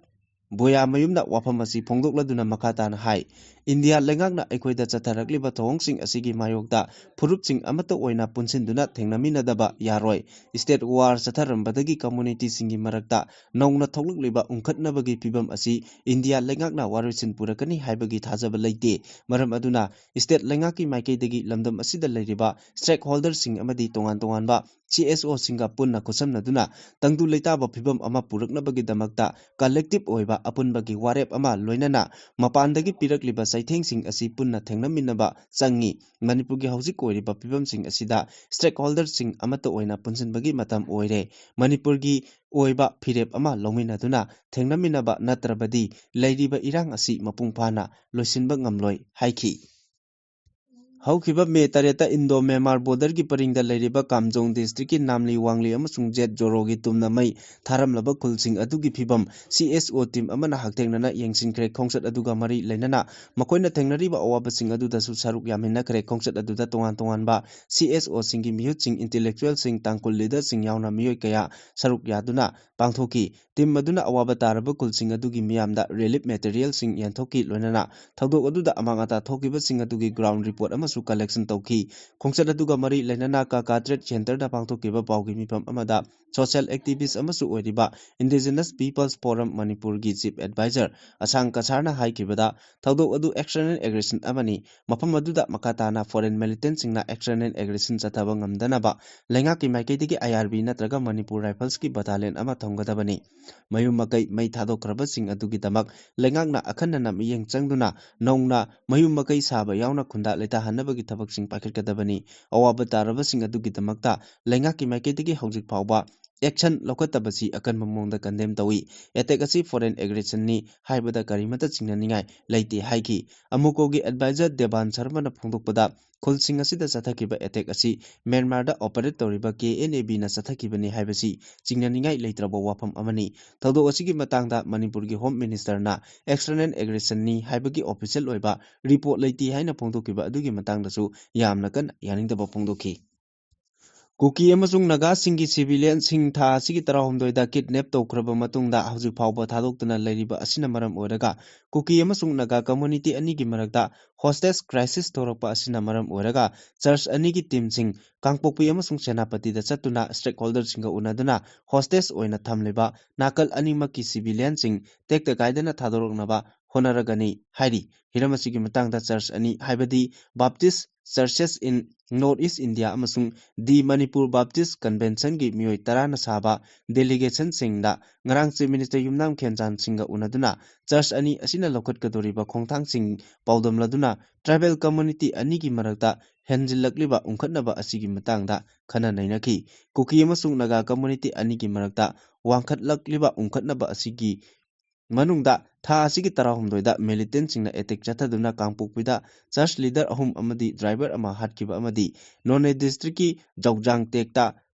ꯕꯣꯌꯥꯃꯌꯨꯝꯅ ꯋꯥꯐꯝ ꯑꯁꯤ ꯐꯣꯡꯗꯣꯛꯂꯗꯨꯅ ꯃꯈꯥ ꯇꯥꯅ ꯍꯥꯏ, ꯏꯟꯗꯤꯌꯥ ꯂꯩꯉꯥꯛꯅ ꯑꯩꯈꯣꯏꯗ ꯆꯠꯊꯔꯛꯂꯤꯕ ꯊꯧꯑꯣꯡꯁꯤꯡ ꯑꯁꯤꯒꯤ ꯃꯥꯌꯣꯛꯇ ꯐꯨꯔꯨꯞꯁꯤꯡ ꯑꯃꯠꯇ ꯑꯣꯏꯅ ꯄꯨꯟꯁꯤꯟꯗꯨꯅ ꯊꯦꯡꯅꯃꯤꯟꯅꯗꯕ ꯌꯥꯔꯣꯏ꯫ State war ꯆꯠꯊꯔꯝꯕꯗꯒꯤ community ꯁꯤꯡꯒꯤ ꯃꯔꯛꯇ ꯅꯧꯅ ꯊꯣꯛꯂꯛꯂꯤꯕ ꯎꯪꯈꯠꯅꯕꯒꯤ ꯐꯤꯕꯝ ꯑꯁꯤ ꯏꯟꯗꯤꯌꯥ ꯂꯩꯉꯥꯛꯅ ꯋꯥꯔꯣꯏꯁꯤꯟ ꯄꯨꯔꯛꯀꯅꯤ ꯍꯥꯏꯕꯒꯤ ꯊꯥꯖꯕ ꯂꯩꯇꯦ꯫ ꯃꯔꯝ ꯑꯗꯨꯅ state ꯂꯩꯉꯥꯛꯀꯤ ꯃꯥꯏꯀꯩꯗꯒꯤ ꯂꯝꯗꯝ ꯑꯁꯤꯗ ꯂꯩꯔꯤꯕ stakeholder ꯁꯤꯡ ꯑꯃꯗꯤ ꯇꯣꯉꯥꯟ ꯇꯣꯉꯥꯟꯕ CSO ꯁꯤꯡꯒ ꯄꯨꯟꯅ ꯈꯨꯠꯁꯝꯅꯗꯨꯅ ꯇꯪꯗꯨ ꯂꯩꯇꯥꯕ ꯐꯤꯕꯝ ꯑꯃ ꯄꯨꯔꯛꯅꯕꯒꯤꯗꯃꯛꯇ collective ꯑꯣꯏꯕ ꯑꯄꯨꯟꯕꯒꯤ ꯋꯥꯔꯦꯞ ꯑꯃ ꯂꯣꯏꯅꯅ ꯃꯄꯥꯟꯗꯒꯤ ꯄꯤꯔꯛꯂꯤꯕ ꯆꯩꯊꯦꯡꯁꯤꯡ ꯑꯁꯤ ꯄꯨꯟꯅ ꯊꯦꯡꯅꯃꯤꯟꯅꯕ ꯆꯪꯏ꯫ ꯃꯅꯤꯄꯨꯔꯒꯤ ꯍꯧꯖꯤꯛ ꯑꯣꯏꯔꯤꯕ ꯐꯤꯕꯝꯁꯤꯡ ꯑꯁꯤꯗ stakeholder ꯁꯤꯡ ꯑꯃꯠꯇ ꯑꯣꯏꯅ ꯄꯨꯟꯁꯤꯟꯕꯒꯤ ꯃꯇꯝ ꯑꯣꯏꯔꯦ꯫ ꯃꯅꯤꯄꯨꯔꯒꯤ ꯑꯣꯏꯕ ꯐꯤꯔꯦꯞ ꯑꯃ ꯂꯧꯃꯤꯟꯅꯗꯨꯅ ꯊꯦꯡꯅꯃꯤꯟꯅꯕ ꯅꯠꯇ꯭ꯔꯕꯗꯤ ꯂꯩꯔꯤꯕ ꯏꯔꯥꯡ ꯑꯁꯤ ꯃꯄꯨꯡ ꯐꯥꯅ ꯂꯣꯏꯁꯤꯟꯕ ꯉꯝꯂꯣꯏ ꯍꯥꯏꯈꯤ꯫ ꯍꯧꯈꯤꯕ ꯃꯦ ꯇꯔꯦꯠꯇ ꯏꯟꯗꯣ ꯃ꯭ꯌꯥꯟꯃꯥꯔ border ꯒꯤ ꯄꯔꯤꯡꯗ ꯂꯩꯔꯤꯕ ꯀꯥꯝꯖꯣꯡ district ꯀꯤ ꯅꯥꯝꯂꯤ ꯋꯥꯡꯂꯤ ꯑꯃꯁꯨꯡ ꯖꯦꯠ ꯖꯣꯔꯣꯒꯤ ꯇꯨꯝꯅ ꯃꯩ ꯊꯥꯔꯝꯂꯕ ꯈꯨꯜꯁꯤꯡ ꯑꯗꯨꯒꯤ ꯐꯤꯕꯝ CSO team ꯑꯃꯅ ꯍꯛꯊꯦꯡꯅꯅ ꯌꯦꯡꯁꯤꯟꯈ꯭ꯔꯦ꯫ ꯈꯣꯡꯆꯠ ꯑꯗꯨꯒ ꯃꯔꯤ ꯂꯩꯅꯅ ꯃꯈꯣꯏꯅ ꯊꯦꯡꯅꯔꯤꯕ ꯑꯋꯥꯕꯁꯤꯡ ꯑꯗꯨꯗꯁꯨ ꯁꯔꯨꯛ ꯌꯥꯃꯤꯟꯅꯈ꯭ꯔꯦ꯫ ꯈꯣꯡꯆꯠ ꯑꯗꯨꯗ ꯇꯣꯉꯥꯟ ꯇꯣꯉꯥꯟꯕ CSO ꯁꯤꯡꯒꯤ ꯃꯤꯍꯨꯠꯁꯤꯡ, intellectual ꯁꯤꯡ, ꯇꯥꯡꯈꯨꯜ leader ꯁꯤꯡ ꯌꯥꯎꯅ ꯃꯤꯑꯣꯏ ꯀꯌꯥ ꯁꯔꯨꯛ ꯌꯥꯗꯨꯅ ꯄꯥꯡꯊꯣꯛꯈꯤ꯫ Team ꯑꯗꯨꯅ ꯑꯋꯥꯕ ꯇꯥꯔꯕ ꯈꯨꯜꯁꯤꯡ ꯑꯗꯨꯒꯤ ꯃꯤꯌꯥꯝꯗ relief material ꯁꯤꯡ ꯌꯦꯟꯊꯣꯛꯈꯤ꯫ ꯂꯣꯏꯅꯅ ꯊꯧꯗꯣꯛ ꯑꯗꯨꯗ ꯑꯃꯥꯡ ꯑꯇꯥ ꯊꯣꯛꯈꯤꯕꯁꯤꯡ ꯑꯗꯨꯒꯤ ground report ꯑꯃꯁꯨ ꯀꯂꯦꯛꯁꯟ ꯇꯧꯈꯤ꯫ ꯈꯣꯡꯆꯠ ꯑꯗꯨꯒ ꯃꯔꯤ ꯂꯩꯅꯅ ꯀꯥꯀꯥ ꯇ꯭ꯔꯦꯗ ꯁꯦꯟꯇꯔꯗ ꯄꯥꯡꯊꯣꯛꯈꯤꯕ ꯄꯥꯎꯒꯤ ꯃꯤꯐꯝ ꯑꯃꯗ ꯁꯣꯁꯤꯌꯦꯜ ꯑꯦꯛꯇꯤꯚꯤꯁ ꯑꯃꯁꯨ ꯑꯣꯏꯔꯤꯕ ꯏꯟꯗꯤꯖꯤꯅꯁ ꯄꯤꯄꯜꯁ ꯐꯣꯔꯝ ꯃꯅꯤꯄꯨꯔꯒꯤ ꯆꯤꯐ ꯑꯦꯗꯚꯥꯏꯖꯔ ꯑꯁꯥꯡ ꯀꯁꯥꯔꯅ ꯍꯥꯏꯈꯤꯕꯗ, ꯊꯧꯗꯣꯛ ꯑꯗꯨ ꯑꯦꯛꯁꯇꯔꯅꯦꯜ ꯑꯦꯒ꯭ꯔꯦꯁꯟ ꯑꯃꯅꯤ꯫ ꯃꯐꯝ ꯑꯗꯨꯗ ꯃꯈꯥ ꯇꯥꯅ ꯐꯣꯔꯦꯟ ꯃꯤꯂꯤꯇꯦꯟꯁꯤꯡꯅ ꯑꯦꯛꯁꯇꯔꯅꯦꯜ ꯑꯦꯒ꯭ꯔꯦꯁꯟ ꯆꯠꯊꯕ ꯉꯝꯗꯅꯕ ꯂꯩꯉꯥꯛꯀꯤ ꯃꯥꯏꯀꯩꯗꯒꯤ ꯑꯥꯏ ꯑꯥꯔ ꯕꯤ ꯅꯠꯇ꯭ꯔꯒ ꯃꯅꯤꯄꯨꯔ ꯔꯥꯏꯐꯜꯁꯀꯤ ꯕꯇꯥꯂꯤꯌꯟ ꯑꯃ ꯊꯝꯒꯗꯕꯅꯤ꯫ ꯃꯌꯨꯝ ꯃꯀꯩ ꯃꯩ ꯊꯥꯗꯣꯛꯈ꯭ꯔꯕꯁꯤꯡ ꯑꯗꯨꯒꯤꯗꯃꯛ ꯂꯩꯉꯥꯛꯅ ꯑꯈꯟꯅꯅ ꯃꯤꯠꯌꯦꯡ ꯆꯪꯗꯨꯅ ꯅꯧꯅ ꯃꯌꯨꯝ ꯃꯀꯩ ꯁꯥꯕ ꯌꯥꯎꯅ ꯈꯨꯟꯗꯥ ꯂꯩꯇꯥꯍꯟꯅꯕꯒꯤ ꯊꯕꯛꯁꯤꯡ ꯄꯥꯏꯈꯠꯀꯗꯕꯅꯤ꯫ ꯑꯋꯥꯕ ꯇꯥꯔꯕꯁꯤꯡ ꯑꯗꯨꯒꯤꯗꯃꯛꯇ ꯂꯩꯉꯥꯛꯀꯤ ꯃꯥꯏꯀꯩꯗꯒꯤ ꯍꯧꯖꯤꯛ ꯐꯥꯎꯕ ꯑꯦꯛꯁꯟ ꯂꯧꯈꯠꯇꯕꯁꯤ ꯑꯀꯟꯕ ꯃꯑꯣꯡꯗ ꯀꯟꯗꯦꯝ ꯇꯧꯏ꯫ ꯑꯦꯇꯦꯛ ꯑꯁꯤ ꯐꯣꯔꯦꯟ ꯑꯦꯒ꯭ꯔꯦꯁꯟꯅꯤ ꯍꯥꯏꯕꯗ ꯀꯔꯤꯃꯠꯇ ꯆꯤꯡꯅꯅꯤꯡꯉꯥꯏ ꯂꯩꯇꯦ ꯍꯥꯏꯈꯤ꯫ ꯑꯃꯨꯀꯣꯒꯤ ꯑꯦꯗꯚꯥꯏꯖꯔ ꯗꯦꯕꯥꯟ ꯁꯔꯃꯅ ꯐꯣꯡꯗꯣꯛꯄꯗ, ꯈꯨꯜꯁꯤꯡ ꯑꯁꯤꯗ ꯆꯠꯊꯈꯤꯕ ꯑꯦꯇꯦꯛ ꯑꯁꯤ ꯃ꯭ꯌꯥꯟꯃꯥꯔꯗ ꯑꯣꯄꯔꯦꯠ ꯇꯧꯔꯤꯕ ꯀꯦ ꯑꯦꯟ ꯑꯦ ꯕꯤꯅ ꯆꯠꯊꯈꯤꯕꯅꯤ ꯍꯥꯏꯕꯁꯤ ꯆꯤꯡꯅꯅꯤꯡꯉꯥꯏ ꯂꯩꯇ꯭ꯔꯕ ꯋꯥꯐꯝ ꯑꯃꯅꯤ꯫ ꯊꯧꯗꯣꯛ ꯑꯁꯤꯒꯤ ꯃꯇꯥꯡꯗ ꯃꯅꯤꯄꯨꯔꯒꯤ ꯍꯣꯝ ꯃꯤꯅꯤꯁꯇꯔꯅ ꯑꯦꯛꯁꯇꯔꯅꯦꯜ ꯑꯦꯒ꯭ꯔꯦꯁꯟꯅꯤ ꯍꯥꯏꯕꯒꯤ ꯑꯣꯐꯤꯁꯤꯌꯦꯜ ꯑꯣꯏꯕ ꯔꯤꯄꯣꯔꯠ ꯂꯩꯇꯦ ꯍꯥꯏꯅ ꯐꯣꯡꯗꯣꯛꯈꯤꯕ ꯑꯗꯨꯒꯤ ꯃꯇꯥꯡꯗꯁꯨ ꯌꯥꯝꯅ ꯀꯟꯅ ꯌꯥꯅꯤꯡꯗꯕ ꯐꯣꯡꯗꯣꯛꯈꯤ꯫ ꯀꯨꯀꯤ ꯑꯃꯁꯨꯡ ꯅꯥꯒꯥꯁꯤꯡꯒꯤ ꯁꯤꯚꯤꯂꯤꯌꯟꯁꯤꯡ ꯊꯥ ꯑꯁꯤꯒꯤ ꯇꯔꯥꯍꯨꯝꯗꯣꯏꯗ ꯀꯤꯗꯅꯦꯞ ꯇꯧꯈ꯭ꯔꯕ ꯃꯇꯨꯡꯗ ꯍꯧꯖꯤꯛ ꯐꯥꯎꯕ ꯊꯥꯗꯣꯛꯇꯨꯅ ꯂꯩꯔꯤꯕ ꯑꯁꯤꯅ ꯃꯔꯝ ꯑꯣꯏꯔꯒ ꯀꯨꯀꯤ ꯑꯃꯁꯨꯡ ꯅꯥꯒꯥ ꯀꯝꯃ꯭ꯌꯨꯅꯤꯇꯤ ꯑꯅꯤꯒꯤ ꯃꯔꯛꯇ ꯍꯣꯁꯇꯦꯖ ꯀ꯭ꯔꯥꯏꯁꯤꯁ ꯊꯣꯔꯛꯄ ꯑꯁꯤꯅ ꯃꯔꯝ ꯑꯣꯏꯔꯒ ꯆꯔꯆ ꯑꯅꯤꯒꯤ ꯇꯤꯝꯁꯤꯡ ꯀꯥꯡꯄꯣꯛꯄꯤ ꯑꯃꯁꯨꯡ ꯁꯦꯅꯥꯄꯇꯤꯗ ꯆꯠꯇꯨꯅ ꯁ꯭ꯇꯦꯛ ꯍꯣꯜꯗꯔꯁꯤꯡꯒ ꯎꯅꯗꯨꯅ ꯍꯣꯁꯇꯦꯖ ꯑꯣꯏꯅ ꯊꯝꯂꯤꯕ ꯅꯥꯀꯜ ꯑꯅꯤꯃꯛꯀꯤ ꯁꯤꯚꯤꯂꯤꯌꯟꯁꯤꯡ ꯇꯦꯛꯇ ꯀꯥꯏꯗꯅ ꯊꯥꯗꯣꯔꯛꯅꯕ ꯍꯣꯠꯅꯔꯒꯅꯤ ꯍꯥꯏꯔꯤ꯫ ꯍꯤꯔꯝ ꯑꯁꯤꯒꯤ ꯃꯇꯥꯡꯗ ꯆꯔꯆ ꯑꯅꯤ, ꯍꯥꯏꯕꯗꯤ ꯕꯥꯞꯇꯤꯁ ꯆꯔꯆꯦꯁ ꯏꯟ ꯅꯣꯔꯠ ꯏꯁ ꯏꯟꯗꯤꯌꯥ ꯑꯃꯁꯨꯡ ꯗꯤ ꯃꯅꯤꯄꯨꯔ ꯕꯥꯞꯇꯤꯁ ꯀꯟꯚꯦꯟꯁꯟꯒꯤ ꯃꯤꯑꯣꯏ ꯇꯔꯥꯅ ꯁꯥꯕ ꯗꯦꯂꯤꯒꯦꯁꯟꯁꯤꯡꯗ ꯉꯔꯥꯡ ꯆꯤꯐ ꯃꯤꯅꯤꯁꯇꯔ ꯌꯨꯝꯅꯥꯝ ꯈꯦꯝꯆꯥꯟ ꯁꯤꯡꯒ ꯎꯅꯗꯨꯅ ꯆꯔꯆ ꯑꯅꯤ ꯑꯁꯤꯅ ꯂꯧꯈꯠꯀꯗꯧꯔꯤꯕ ꯈꯣꯡꯊꯥꯡꯁꯤꯡ ꯄꯥꯎꯗꯝꯂꯗꯨꯅ ꯇ꯭ꯔꯥꯏꯕꯦꯜ ꯀꯝꯃ꯭ꯌꯨꯅꯤꯇꯤ ꯑꯅꯤꯒꯤ ꯃꯔꯛꯇ ꯍꯦꯟꯖꯤꯜꯂꯛꯂꯤꯕ ꯎꯪꯈꯠꯅꯕ ꯑꯁꯤꯒꯤ ꯃꯇꯥꯡꯗ ꯈꯟꯅ ꯅꯩꯅꯈꯤ꯫ ꯀꯨꯀꯤ ꯑꯃꯁꯨꯡ ꯅꯥꯒꯥ ꯀꯝꯃ꯭ꯌꯨꯅꯤꯇꯤ ꯑꯅꯤꯒꯤ ꯃꯔꯛꯇ ꯋꯥꯡꯈꯠꯂꯛꯂꯤꯕ ꯎꯪꯈꯠꯅꯕ ꯑꯁꯤꯒꯤ ꯃꯅꯨꯡꯗ ꯊꯥ ꯑꯁꯤꯒꯤ ꯇꯔꯥꯍꯨꯝꯗꯣꯏꯗ ꯃꯤꯂꯤꯇꯦꯟꯁꯤꯡꯅ ꯑꯦꯇꯦꯛ ꯆꯠꯊꯗꯨꯅ ꯀꯥꯡꯄꯣꯛꯄꯤꯗ ꯆꯔꯆ ꯂꯤꯗꯔ ꯑꯍꯨꯝ ꯑꯃꯗꯤ ꯗ꯭ꯔꯥꯏꯚꯔ ꯑꯃ ꯍꯥꯠꯈꯤꯕ ꯑꯃꯗꯤ ꯅꯣꯅꯦ ꯗꯤꯁꯇ꯭ꯔꯤꯛꯀꯤ ꯖꯧꯖꯥꯡ ꯇꯦꯛꯇ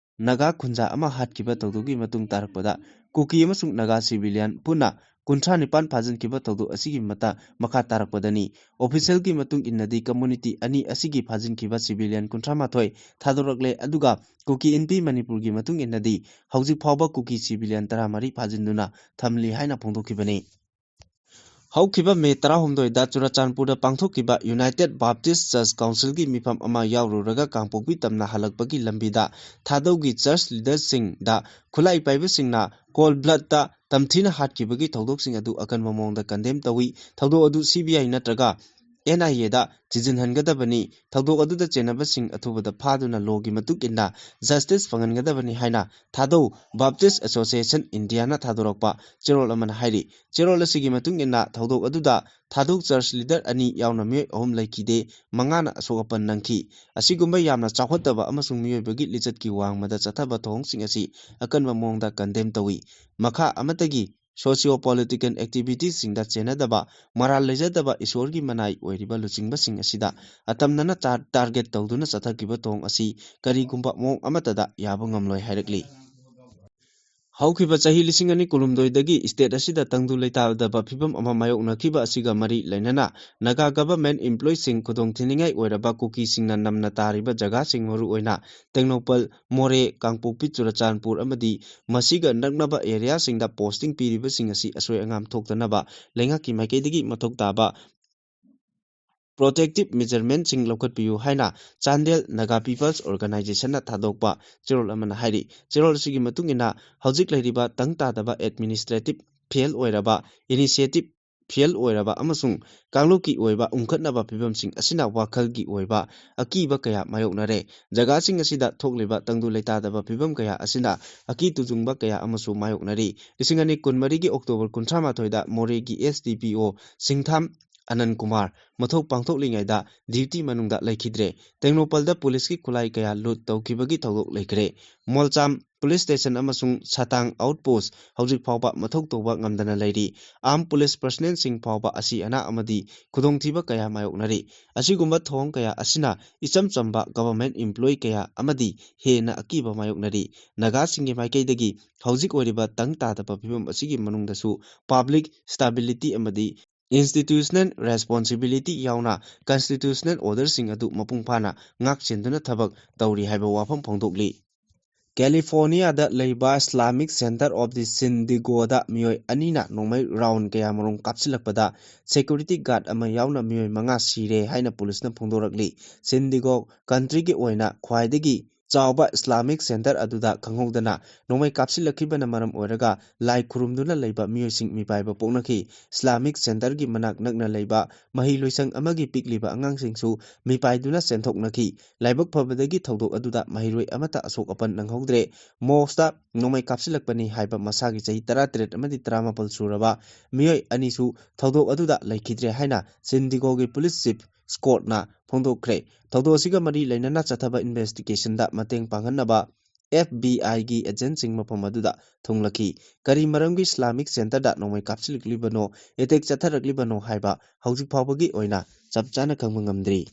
ꯅꯥꯒꯥ ꯈꯨꯟꯖꯥ ꯑꯃ ꯍꯥꯠꯈꯤꯕ ꯊꯧꯗꯣꯛꯀꯤ ꯃꯇꯨꯡ ꯇꯥꯔꯛꯄꯗ ꯀꯨꯀꯤ ꯑꯃꯁꯨꯡ ꯅꯥꯒꯥ ꯁꯤꯚꯤꯂꯤꯌꯟ ꯄꯨꯟꯅ ꯀꯨꯟꯊ꯭ꯔꯥ ꯅꯤꯄꯥꯟ ꯐꯥꯖꯤꯟꯈꯤꯕ ꯊꯧꯗꯣꯛ ꯑꯁꯤꯒꯤ ꯃꯇꯥ-, ꯃꯈꯥ ꯇꯥꯔꯛꯄꯗꯅꯤ꯫ ꯑꯣꯐꯤꯁꯤꯌꯦꯜꯒꯤ ꯃꯇꯨꯡ ꯏꯟꯅꯗꯤ ꯀꯝꯃ꯭ꯌꯨꯅꯤꯇꯤ ꯑꯅꯤ ꯑꯁꯤꯒꯤ ꯐꯥꯖꯤꯟꯈꯤꯕ ꯁꯤꯚꯤꯂꯤꯌꯟ ꯀꯨꯟꯊ꯭ꯔꯥ ꯃꯥꯊꯣꯏ ꯊꯥꯗꯣꯔꯛꯂꯦ, ꯑꯗꯨꯒ ꯀꯨꯀꯤ ꯏꯟꯄꯤ ꯃꯅꯤꯄꯨꯔꯒꯤ ꯃꯇꯨꯡ ꯏꯟꯅꯗꯤ ꯍꯧꯖꯤꯛ ꯐꯥꯎꯕ ꯀꯨꯀꯤ ꯁꯤꯚꯤꯂꯤꯌꯟ ꯇꯔꯥꯃꯔꯤ ꯐꯥꯖꯤꯟꯗꯨꯅ ꯊꯝꯂꯤ ꯍꯥꯏꯅ ꯐꯣꯡꯗꯣꯛꯈꯤꯕꯅꯤ꯫ ꯍꯧꯈꯤꯕ ꯃꯦ ꯇꯔꯥꯍꯨꯝꯗꯣꯏꯗ ꯆꯨꯔꯆꯥꯟꯄꯨꯔꯗ ꯄꯥꯡꯊꯣꯛꯈꯤꯕ United Baptist Church Councilꯒꯤ ꯃꯤꯐꯝ ꯑꯃ ꯌꯥꯎꯔꯨꯔꯒ ꯀꯥꯡꯄꯣꯛꯄꯤ ꯇꯝꯅ ꯍꯜꯂꯛꯄꯒꯤ ꯂꯝꯕꯤꯗ ꯊꯥꯗꯧꯒꯤ church leaderꯁꯤꯡꯗ ꯈꯨꯠꯂꯥꯏ ꯄꯥꯏꯕꯁꯤꯡꯅ cold bloodꯇ ꯇꯝꯊꯤꯅ ꯍꯥꯠꯈꯤꯕꯒꯤ ꯊꯧꯗꯣꯛꯁꯤꯡ ꯑꯗꯨ ꯑꯀꯟꯕ ꯃꯑꯣꯡꯗ condemn ꯇꯧꯏ꯫ ꯊꯧꯗꯣꯛ ꯑꯗꯨ CBI ꯅꯠꯇ꯭ꯔꯒ NIAꯗ ꯊꯤꯖꯤꯟꯍꯟꯒꯗꯕꯅꯤ꯫ ꯊꯧꯗꯣꯛ ꯑꯗꯨꯗ ꯆꯦꯟꯅꯕꯁꯤꯡ ꯑꯊꯨꯕꯗ ꯐꯥꯗꯨꯅ lawꯒꯤ ꯃꯇꯨꯡ ꯏꯟꯅ justice ꯐꯪꯍꯟꯒꯗꯕꯅꯤ ꯍꯥꯏꯅ ꯊꯥꯗꯧ Baptist Association Indiaꯅ ꯊꯥꯗꯣꯔꯛꯄ ꯆꯦꯔꯣꯜ ꯑꯃꯅ ꯍꯥꯏꯔꯤ꯫ ꯆꯦꯔꯣꯜ ꯑꯁꯤꯒꯤ ꯃꯇꯨꯡ ꯏꯟꯅ ꯊꯧꯗꯣꯛ ꯑꯗꯨꯗ ꯊꯥꯗꯧ church leader ꯑꯅꯤ ꯌꯥꯎꯅ ꯃꯤꯑꯣꯏ ꯑꯍꯨꯝ ꯂꯩꯈꯤꯗꯦ, ꯃꯉꯥꯅ ꯑꯁꯣꯛ ꯑꯄꯟ ꯅꯪꯈꯤ꯫ ꯑꯁꯤꯒꯨꯝꯕ ꯌꯥꯝꯅ ꯆꯥꯎꯈꯠꯇꯕ ꯑꯃꯁꯨꯡ ꯃꯤꯑꯣꯏꯕꯒꯤ ꯂꯤꯆꯠꯀꯤ ꯋꯥꯡꯃꯗ ꯆꯠꯊꯕ ꯊꯧꯑꯣꯡꯁꯤꯡ ꯑꯁꯤ ꯑꯀꯟꯕ ꯃꯑꯣꯡꯗ condemn ꯇꯧꯏ꯫ ꯃꯈꯥ ꯑꯃꯠꯇꯒꯤ socio political activityꯁꯤꯡꯗ ꯆꯦꯟꯅꯗꯕ, ꯃꯔꯥꯜ ꯂꯩꯖꯗꯕ ꯏꯁꯣꯔꯒꯤ ꯃꯅꯥꯏ ꯑꯣꯏꯔꯤꯕ ꯂꯨꯆꯤꯡꯕꯁꯤꯡ ꯑꯁꯤꯗ ꯑꯇꯝꯅꯅ tar-, target ꯇꯧꯗꯨꯅ ꯆꯠꯊꯈꯤꯕ ꯊꯧꯑꯣꯡ ꯑꯁꯤ ꯀꯔꯤꯒꯨꯝꯕ ꯃꯑꯣꯡ ꯑꯃꯠꯇꯗ ꯌꯥꯕ ꯉꯝꯂꯣꯏ ꯍꯥꯏꯔꯛꯂꯤ꯫ ꯍꯧꯈꯤꯕ ꯆꯍꯤ ꯂꯤꯁꯤꯡ ꯑꯅꯤ ꯀꯨꯟꯍꯨꯝꯗꯣꯏꯗꯒꯤ state ꯑꯁꯤꯗ ꯇꯪꯗꯨ ꯂꯩꯇꯥꯗꯕ ꯐꯤꯕꯝ ꯑꯃ ꯃꯥꯌꯣꯛꯅꯈꯤꯕ ꯑꯁꯤꯒ ꯃꯔꯤ ꯂꯩꯅꯅ Naga government employeeꯁꯤꯡ ꯈꯨꯗꯣꯡꯊꯤꯅꯤꯡꯉꯥꯏ ꯑꯣꯏꯔꯕ ꯀꯨꯀꯤꯁꯤꯡꯅ ꯅꯝꯅ ꯇꯥꯔꯤꯕ ꯖꯒꯥꯁꯤꯡ, ꯃꯔꯨꯑꯣꯏꯅ ꯇꯦꯡꯅꯧꯄꯜ, ꯃꯣꯔꯦ, ꯀꯥꯡꯄꯣꯛꯄꯤ, ꯆꯨꯔꯆꯥꯟꯄꯨꯔ ꯑꯃꯗꯤ ꯃꯁꯤꯒ ꯅꯛꯅꯕ areaꯁꯤꯡꯗ posting ꯄꯤꯔꯤꯕꯁꯤꯡ ꯑꯁꯤ ꯑꯁꯣꯏ ꯑꯉꯥꯝ ꯊꯣꯛꯇꯅꯕ ꯂꯩꯉꯥꯛꯀꯤ ꯃꯥꯏꯀꯩꯗꯒꯤ ꯃꯊꯧ ꯇꯥꯕ protective measurementꯁꯤꯡ ꯂꯧꯈꯠꯄꯤꯌꯨ ꯍꯥꯏꯅ ꯆꯥꯟꯗꯦꯜ Naga People's Organizationꯅ ꯊꯥꯗꯣꯛꯄ ꯆꯦꯔꯣꯜ ꯑꯃꯅ ꯍꯥꯏꯔꯤ꯫ ꯆꯦꯔꯣꯜ ꯑꯁꯤꯒꯤ ꯃꯇꯨꯡ ꯏꯟꯅ ꯍꯧꯖꯤꯛ ꯂꯩꯔꯤꯕ ꯇꯪ ꯇꯥꯗꯕ administrative fail ꯑꯣꯏꯔꯕ, initiative fail ꯑꯣꯏꯔꯕ ꯑꯃꯁꯨꯡ ꯀꯥꯡꯂꯨꯞꯀꯤ ꯑꯣꯏꯕ ꯎꯪꯈꯠꯅꯕ ꯐꯤꯕꯝꯁꯤꯡ ꯑꯁꯤꯅ ꯋꯥꯈꯜꯒꯤ ꯑꯣꯏꯕ ꯑꯀꯤꯕ ꯀꯌꯥ ꯃꯥꯌꯣꯛꯅꯔꯦ꯫ ꯖꯒꯥꯁꯤꯡ ꯑꯁꯤꯗ ꯊꯣꯛꯂꯤꯕ ꯇꯪꯗꯨ ꯂꯩꯇꯥꯗꯕ ꯐꯤꯕꯝ ꯀꯌꯥ ꯑꯁꯤꯅ ꯑꯀꯤ ꯇꯨꯖꯨꯡꯕ ꯀꯌꯥ ꯑꯃꯁꯨ ꯃꯥꯌꯣꯛꯅꯔꯤ꯫ ꯂꯤꯁꯤꯡ ꯑꯅꯤ ꯀꯨꯟꯃꯔꯤꯒꯤ October ꯀꯨꯟꯊ꯭ꯔꯥ ꯃꯥꯊꯣꯏꯗ ꯃꯣꯔꯦꯒꯤ SDPO ꯁꯤꯡꯊꯥꯝ ꯑꯅꯟ ꯀꯨꯃꯥꯔ ꯃꯊꯧ ꯄꯥꯡꯊꯣꯛꯂꯤꯉꯩꯗ duty ꯃꯅꯨꯡꯗ ꯂꯩꯈꯤꯗ꯭ꯔꯦ꯫ ꯇꯦꯡꯅꯧꯄꯜꯗ ꯄꯨꯂꯤꯁꯀꯤ ꯈꯨꯠꯂꯥꯏ ꯀꯌꯥ loot ꯇꯧꯈꯤꯕꯒꯤ ꯊꯧꯗꯣꯛ ꯂꯩꯈ꯭ꯔꯦ꯫ ꯃꯣꯜꯆꯥꯝ police station ꯑꯃꯁꯨꯡ ꯁꯇꯥꯡ outpost ꯍꯧꯖꯤꯛ ꯐꯥꯎꯕ ꯃꯊꯧ ꯇꯧꯕ ꯉꯝꯗꯅ ꯂꯩꯔꯤ꯫ Armed police personnelꯁꯤꯡ ꯐꯥꯎꯕ ꯑꯁꯤ ꯑꯅꯥ ꯑꯃꯗꯤ ꯈꯨꯗꯣꯡꯊꯤꯕ ꯀꯌꯥ ꯃꯥꯌꯣꯛꯅꯔꯤ꯫ ꯑꯁꯤꯒꯨꯝꯕ ꯊꯧꯑꯣꯡ ꯀꯌꯥ ꯑꯁꯤꯅ ꯏꯆꯝ ꯆꯝꯕ government employee ꯀꯌꯥ ꯑꯃꯗꯤ ꯍꯦꯟꯅ ꯑꯀꯤꯕ ꯃꯥꯌꯣꯛꯅꯔꯤ꯫ ꯅꯥꯒꯥꯁꯤꯡꯒꯤ ꯃꯥꯏꯀꯩꯗꯒꯤ ꯍꯧꯖꯤꯛ ꯑꯣꯏꯔꯤꯕ ꯇꯪ ꯇꯥꯗꯕ ꯐꯤꯕꯝ ꯑꯁꯤꯒꯤ ꯃꯅꯨꯡꯗꯁꯨ public stability ꯑꯃꯗꯤ institutional responsibility ꯌꯥꯎꯅ constitutional orderꯁꯤꯡ ꯑꯗꯨ ꯃꯄꯨꯡ ꯐꯥꯅ ꯉꯥꯛ ꯁꯦꯟꯗꯨꯅ ꯊꯕꯛ ꯇꯧꯔꯤ ꯍꯥꯏꯕ ꯋꯥꯐꯝ ꯐꯣꯡꯗꯣꯛꯂꯤ꯫ ꯀꯦꯂꯤꯐꯣꯔꯅꯤꯌꯥꯗ ꯂꯩꯕ Islamic Center of the Sendigoꯗ ꯃꯤꯑꯣꯏ ꯑꯅꯤꯅ ꯅꯣꯡꯃꯩ round ꯀꯌꯥꯃꯔꯨꯝ ꯀꯥꯞꯁꯤꯜꯂꯛꯄꯗ security guard ꯑꯃ ꯌꯥꯎꯅ ꯃꯤꯑꯣꯏ ꯃꯉꯥ ꯁꯤꯔꯦ ꯍꯥꯏꯅ ꯄꯨꯂꯤꯁꯅ ꯐꯣꯡꯗꯣꯔꯛꯂꯤ꯫ Sendigo countryꯒꯤ ꯑꯣꯏꯅ ꯈ꯭ꯋꯥꯏꯗꯒꯤ ꯆꯥꯎꯕ Islamic Center ꯑꯗꯨꯗ ꯈꯪꯍꯧꯗꯅ ꯅꯣꯡꯃꯩ ꯀꯥꯞꯁꯤꯜꯂꯛꯈꯤꯕꯅ ꯃꯔꯝ ꯑꯣꯏꯔꯒ ꯂꯥꯏ ꯈꯨꯔꯨꯝꯗꯨꯅ ꯂꯩꯕ ꯃꯤꯑꯣꯏꯁꯤꯡ ꯃꯤꯄꯥꯏꯕ ꯄꯣꯛꯅꯈꯤ꯫ Islamic Centerꯒꯤ ꯃꯅꯥꯛ ꯅꯛꯅ ꯂꯩꯕ ꯃꯍꯩꯂꯣꯏꯁꯪ ꯑꯃꯒꯤ ꯄꯤꯛꯂꯤꯕ ꯑꯉꯥꯡꯁꯤꯡꯁꯨ ꯃꯤꯄꯥꯏꯗꯨꯅ ꯆꯦꯟꯊꯣꯛꯅꯈꯤ꯫ ꯂꯥꯏꯕꯛ ꯐꯕꯗꯒꯤ ꯊꯧꯗꯣꯛ ꯑꯗꯨꯗ ꯃꯍꯩꯔꯣꯏ ꯑꯃꯠꯇ ꯑꯁꯣꯛ ꯑꯄꯟ ꯅꯪꯍꯧꯗ꯭ꯔꯦ꯫ Mosqueꯗ ꯅꯣꯡꯃꯩ ꯀꯥꯞꯁꯤꯜꯂꯛꯄꯅꯤ ꯍꯥꯏꯕ ꯃꯁꯥꯒꯤ ꯆꯍꯤ ꯇꯔꯥꯇꯔꯦꯠ ꯑꯃꯗꯤ ꯇꯔꯥꯃꯥꯄꯜ ꯁꯨꯔꯕ ꯃꯤꯑꯣꯏ ꯑꯅꯤꯁꯨ ꯊꯧꯗꯣꯛ ꯑꯗꯨꯗ ꯂꯩꯈꯤꯗ꯭ꯔꯦ ꯍꯥꯏꯅ Sendigoꯒꯤ police chief Scottꯅ ꯐꯣꯡꯗꯣꯛꯈ꯭ꯔꯦ꯫ ꯊꯧꯗꯣꯛ ꯑꯁꯤꯒ ꯃꯔꯤ ꯂꯩꯅꯅ ꯆꯠꯊꯕ investigationꯗ ꯃꯇꯦꯡ ꯄꯥꯡꯍꯟꯅꯕ FBIꯒꯤ agentꯁꯤꯡ ꯃꯐꯝ ꯑꯗꯨꯗ ꯊꯨꯡꯂꯈꯤ꯫ ꯀꯔꯤ ꯃꯔꯝꯒꯤ Islamic Centerꯗ ꯅꯣꯡꯃꯩ ꯀꯥꯞꯁꯤꯜꯂꯛꯂꯤꯕꯅꯣ, attack ꯆꯠꯊꯔꯛꯂꯤꯕꯅꯣ ꯍꯥꯏꯕ ꯍꯧꯖꯤꯛ ꯐꯥꯎꯕꯒꯤ ꯑꯣꯏꯅ ꯆꯞ ꯆꯥꯅ ꯈꯪꯕ ꯉꯝꯗ꯭ꯔꯤ꯫